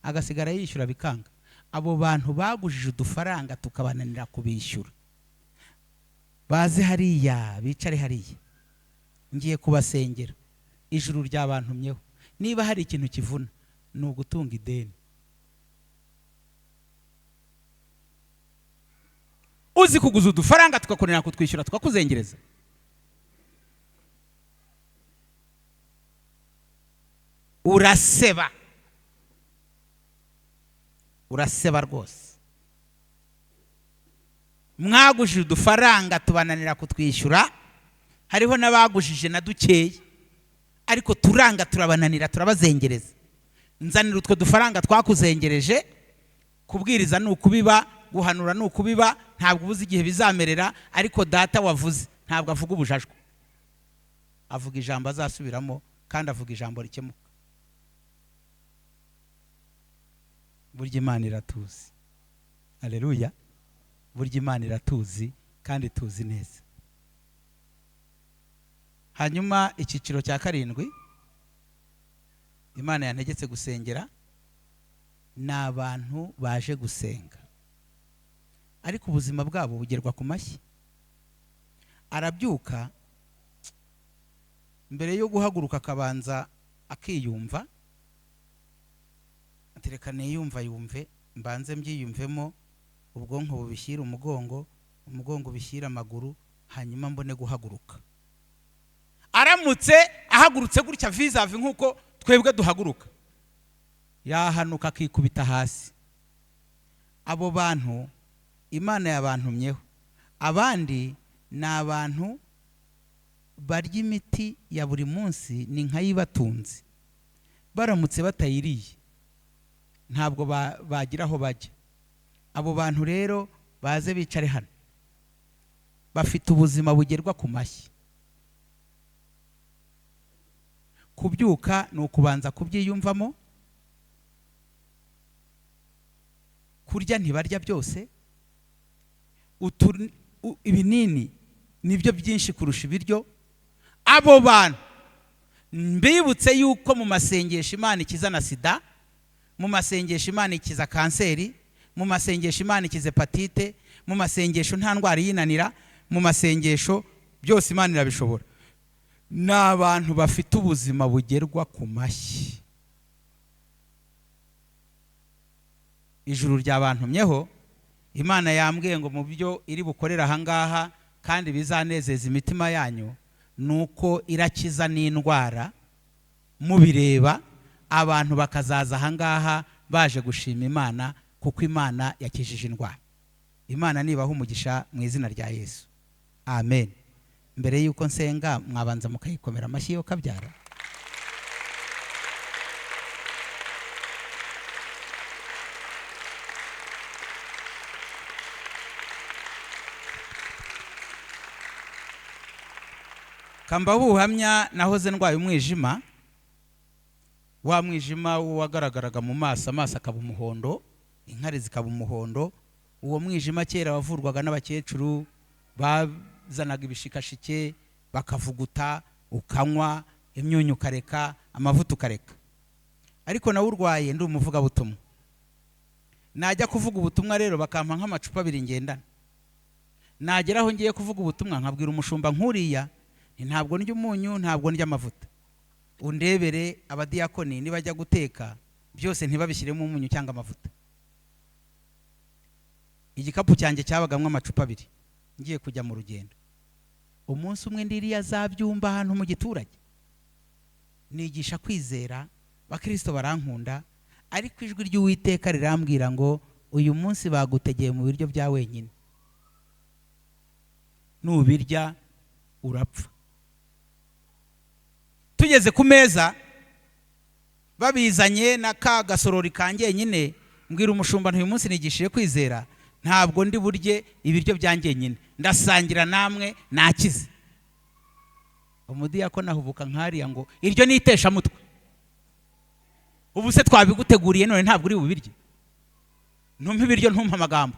Speaker 1: agasigara yishyura bikanga. Abo bantu bagujije udufaranga tukabananira kubishyura, baze hariya bicare hariya, ngiye kubasengera, ijuru ryabantumyeho. Niba hari ikintu kivuna ni ugutunga ideni. Uzi kuguza udufaranga tukakonera kutwishyura tukakuzengereza. Uraseba, uraseba rwose. Mwagujije udufaranga tubananira kutwishyura, hariho n'abagujije na dukeya ariko turanga turabananira, turabazengereza. Nzanira utwo dufaranga twakuzengereje. Kubwiriza ni ukubiba, guhanura ni ukubiba, ntabwo ubuze igihe bizamerera, ariko data wavuze ntabwo avuga ubujajwa, avuga ijambo azasubiramo, kandi avuga ijambo rikemuka. Burya Imana iratuzi. Haleluya. Burya Imana iratuzi kandi tuzi neza. Hanyuma icyiciro cya 7 Imana yantegetse gusengera ni abantu baje gusenga, ariko ubuzima bwabo bugerwa ku mashyi. Arabyuka, mbere yo guhaguruka akabanza akiyumva, ati reka niyumva yumve, mbanze mbyiyumvemo, ubwonko bubishyira umugongo, umugongo ubishyira amaguru, hanyuma mbone guhaguruka. Aramutse ahagurutse gutya vis-a-vis nkuko twebwe duhaguruka, yahanuka akikubita hasi. Abo bantu Imana yabantumyeho. Abandi ni abantu barya imiti ya buri munsi, ni nkayibatunze, baramutse batayiriye ntabwo bagira aho bajya. Abo bantu rero baze bicare hano, bafite ubuzima bugerwa ku mashyi. Kubyuka ni ukubanza kubyiyumvamo, kurya ntibarya byose, ibinini nibyo byinshi kurusha ibiryo. Abo bantu mbibutse yuko mu masengesho Imana ikiza na sida, mu masengesho Imana ikiza kanseri, mu masengesho Imana ikiza hepatite, mu masengesho nta ndwara yinanira, mu masengesho byose Imana irabishobora. Ni abantu bafite ubuzima bugerwa ku mashyi. Ijuru ryabantumyeho. Imana yambwiye ngo mu byo iri bukorere ahangaha kandi bizanezeza imitima yanyu, nuko irakiza n'indwara mubireba, abantu bakazaza ahangaha baje gushima Imana kuko Imana yakijije indwara. Imana nibaha umugisha mu izina rya Yesu, amen. Mbere yuko nsenga mwabanza mukayikomera amashyi yo kabyara. Kamba ubuhamya, nahoze ndwaye umwijima, wa mwijima wagaragaraga mu maso, amaso akaba umuhondo, inkari zikaba umuhondo. Uwo mwijima kera wavurwaga n'abakecuru, bazanaga ibishikashike bakavuguta, ukanywa imyunyu ukareka, amavuta ukareka. Ariko nawe urwaye ndi umuvugabutumwa, najya kuvuga ubutumwa rero bakampa nk'amacupa abiri ngendana. Nagera aho ngiye kuvuga ubutumwa nkabwira umushumba nkuriya, ntabwo ndya umunyu, ntabwo ndya amavuta, undebere abadiyakoni nibajya guteka byose ntibabishyiremo umunyu cyangwa amavuta. Igikapu cyanjye cyabagamwe amacupa abiri ngiye kujya mu rugendo. Umunsi umwe ndiriya za Byumba ahantu mu giturage, nigisha kwizera, bakristo barankunda, ariko ijwi ry'Uwiteka rirambwira ngo uyu munsi bagutegeye mu biryo bya wenyine, nubirya urapfa. Tugeze ku meza babizanye na ka gasorori kanjye nyine, mbwira umushumba nti uyu munsi nigishije kwizera, ntabwo ndi burye ibiryo byanjye nyine, ndasangira namwe nakize. Umudiyakoni ahubuka nkariya ngo iryo ni iteshamutwe, ubu se twabiguteguriye none ntabwo uri bubirye, ntumpe ibiryo ntumpe amagambo,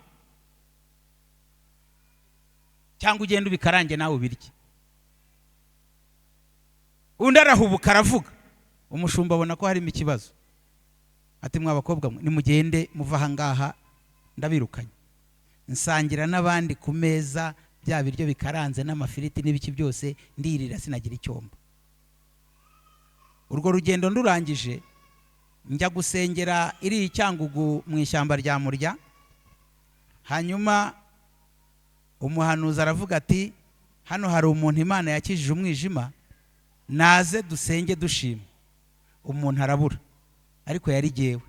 Speaker 1: cyangwa ugende ubikarange nawe ubirye. Undi arahubuka aravuga, umushumba abona ko harimo ikibazo, ati mwa bakobwa mwe nimugende muva aha ngaha ndabirukanye. Nsangira n'abandi ku meza bya biryo bikaranze n'amafiriti n'ibiki byose, ndirira sinagira icyombo. Urwo rugendo ndurangije njya gusengera iri Cyangugu mu ishyamba rya Murya. Hanyuma umuhanuzi aravuga ati hano hari umuntu Imana yakijije umwijima, naze dusenge dushima. Umuntu arabura, ariko yari jyewe.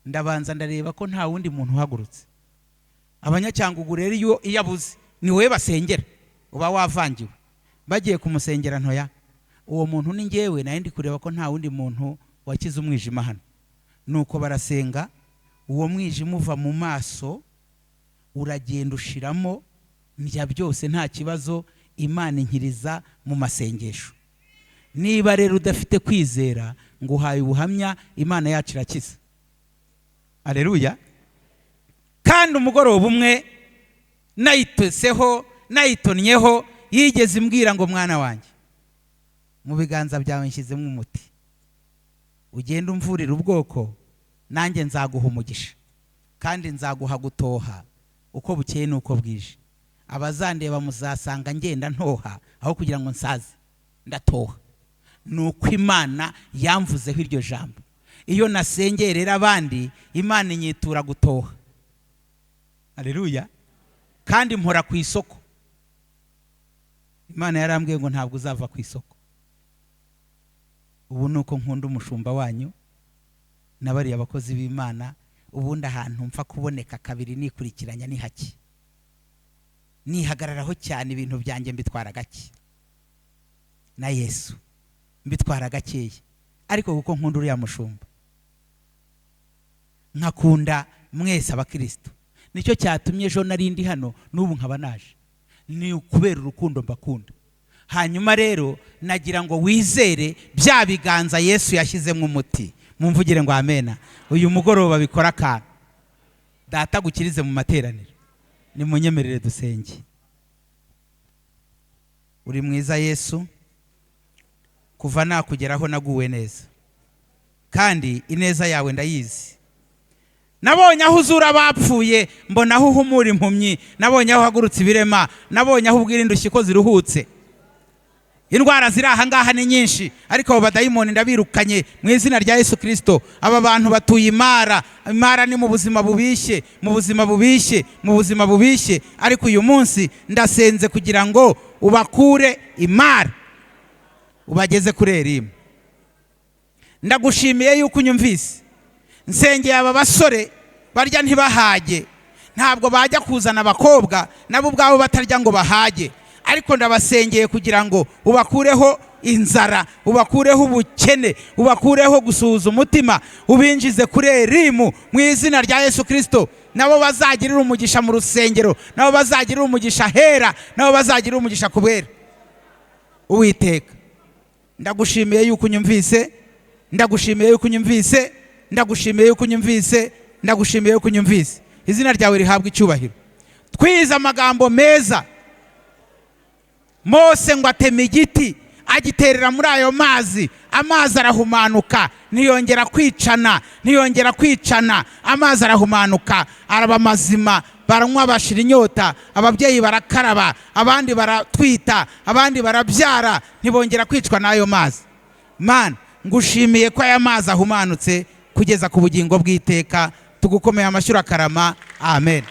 Speaker 1: Ndabanza ndareba ko nta wundi muntu uhagurutse. Abanyacyangugu rero iyo abuze ni wowe basengera, uba wavangiwe. Bagiye kumusengera ntoya, uwo muntu ni njyewe, nari ndi kureba ko nta wundi muntu wakize umwijima hano. Nuko barasenga, uwo mwijima uva mu maso uragenda ushiramo, ndya byose nta kibazo. Imana inkiriza mu masengesho. Niba rero udafite kwizera, nguhaye ubuhamya, Imana yacu irakiza. Haleluya. Kandi umugoroba umwe nayitoseho, nayitonnyeho, yigeze imbwira ngo mwana wanjye, mu biganza byawe nshyizemo umuti, ugende umvurira ubwoko, nanjye nzaguha umugisha, kandi nzaguha gutoha uko bukeye n'uko bwije. Abazandeba muzasanga ngenda ntoha, aho kugira ngo nsaze ndatoha. Nuko Imana yamvuzeho iryo jambo. Iyo nasengeye rero abandi, Imana inyitura gutoha. Haleluya. Kandi mpora ku isoko. Imana yarambwiye ngo ntabwo uzava ku isoko. Ubu nuko nkunda umushumba wanyu n'abariya bakozi b'Imana, ubundi ahantu mfa kuboneka kabiri nikurikiranya ni hake, nihagararaho cyane, ibintu byanjye mbitwara gake, na Yesu mbitwara gakeya. Ariko kuko nkunda uriya mushumba, nkakunda mwese abakristo, nicyo cyatumye ejo nari ndi hano n'ubu nkaba naje, ni ukubera urukundo mbakunda. Hanyuma rero nagira ngo wizere bya biganza Yesu yashyizemo umuti, mumvugire ngo amena. Uyu mugoroba bikora akantu, data gukirize mu materaniro. Nimunyemerere dusenge. Uri mwiza Yesu, kuva nakugeraho naguwe neza, kandi ineza yawe ndayizi. Nabonye aho uzura abapfuye, mbona aho uhumura impumyi, nabonye aho uhagurutse ibirema, nabonye aho ubwira indushyi ko ziruhutse. Indwara ziri aha ngaha ni nyinshi, ariko abo badayimoni ndabirukanye mu izina rya Yesu Kirisito. Aba bantu batuye imara. Imara ni mu buzima bubishye, mu buzima bubishye, mu buzima bubishye, ariko uyu munsi ndasenze kugira ngo ubakure imara, ubageze kuri Elimu. Ndagushimiye yuko unyumvise. Nsengeye aba basore barya ntibahage. Ntabwo bajya kuzana abakobwa nabo ubwabo batarya ngo bahage, ariko ndabasengeye kugira ngo ubakureho inzara, ubakureho ubukene, ubakureho gusuhuza umutima, ubinjize kuri Elimu mu izina rya Yesu Kirisito. Nabo bazagirira umugisha mu rusengero, nabo bazagirira umugisha hera, nabo bazagirira umugisha ku bwera. Uwiteka, ndagushimiye yuko unyumvise, ndagushimiye yuko unyumvise, ndagushimiye yuko unyumvise, ndagushimiye yuko unyumvise. Izina ryawe rihabwa icyubahiro. Twize amagambo meza. Mose ngo atema igiti, agiterera muri ayo mazi, amazi arahumanuka, ntiyongera kwicana, ntiyongera kwicana. Amazi arahumanuka, araba mazima, baranywa bashira inyota, ababyeyi barakaraba, abandi baratwita, abandi barabyara, ntibongera kwicwa n'ayo mazi. Mana, ngushimiye ko aya mazi ahumanutse kugeza ku bugingo bw'iteka. Tugukomeye amashyi, urakarama. Amen.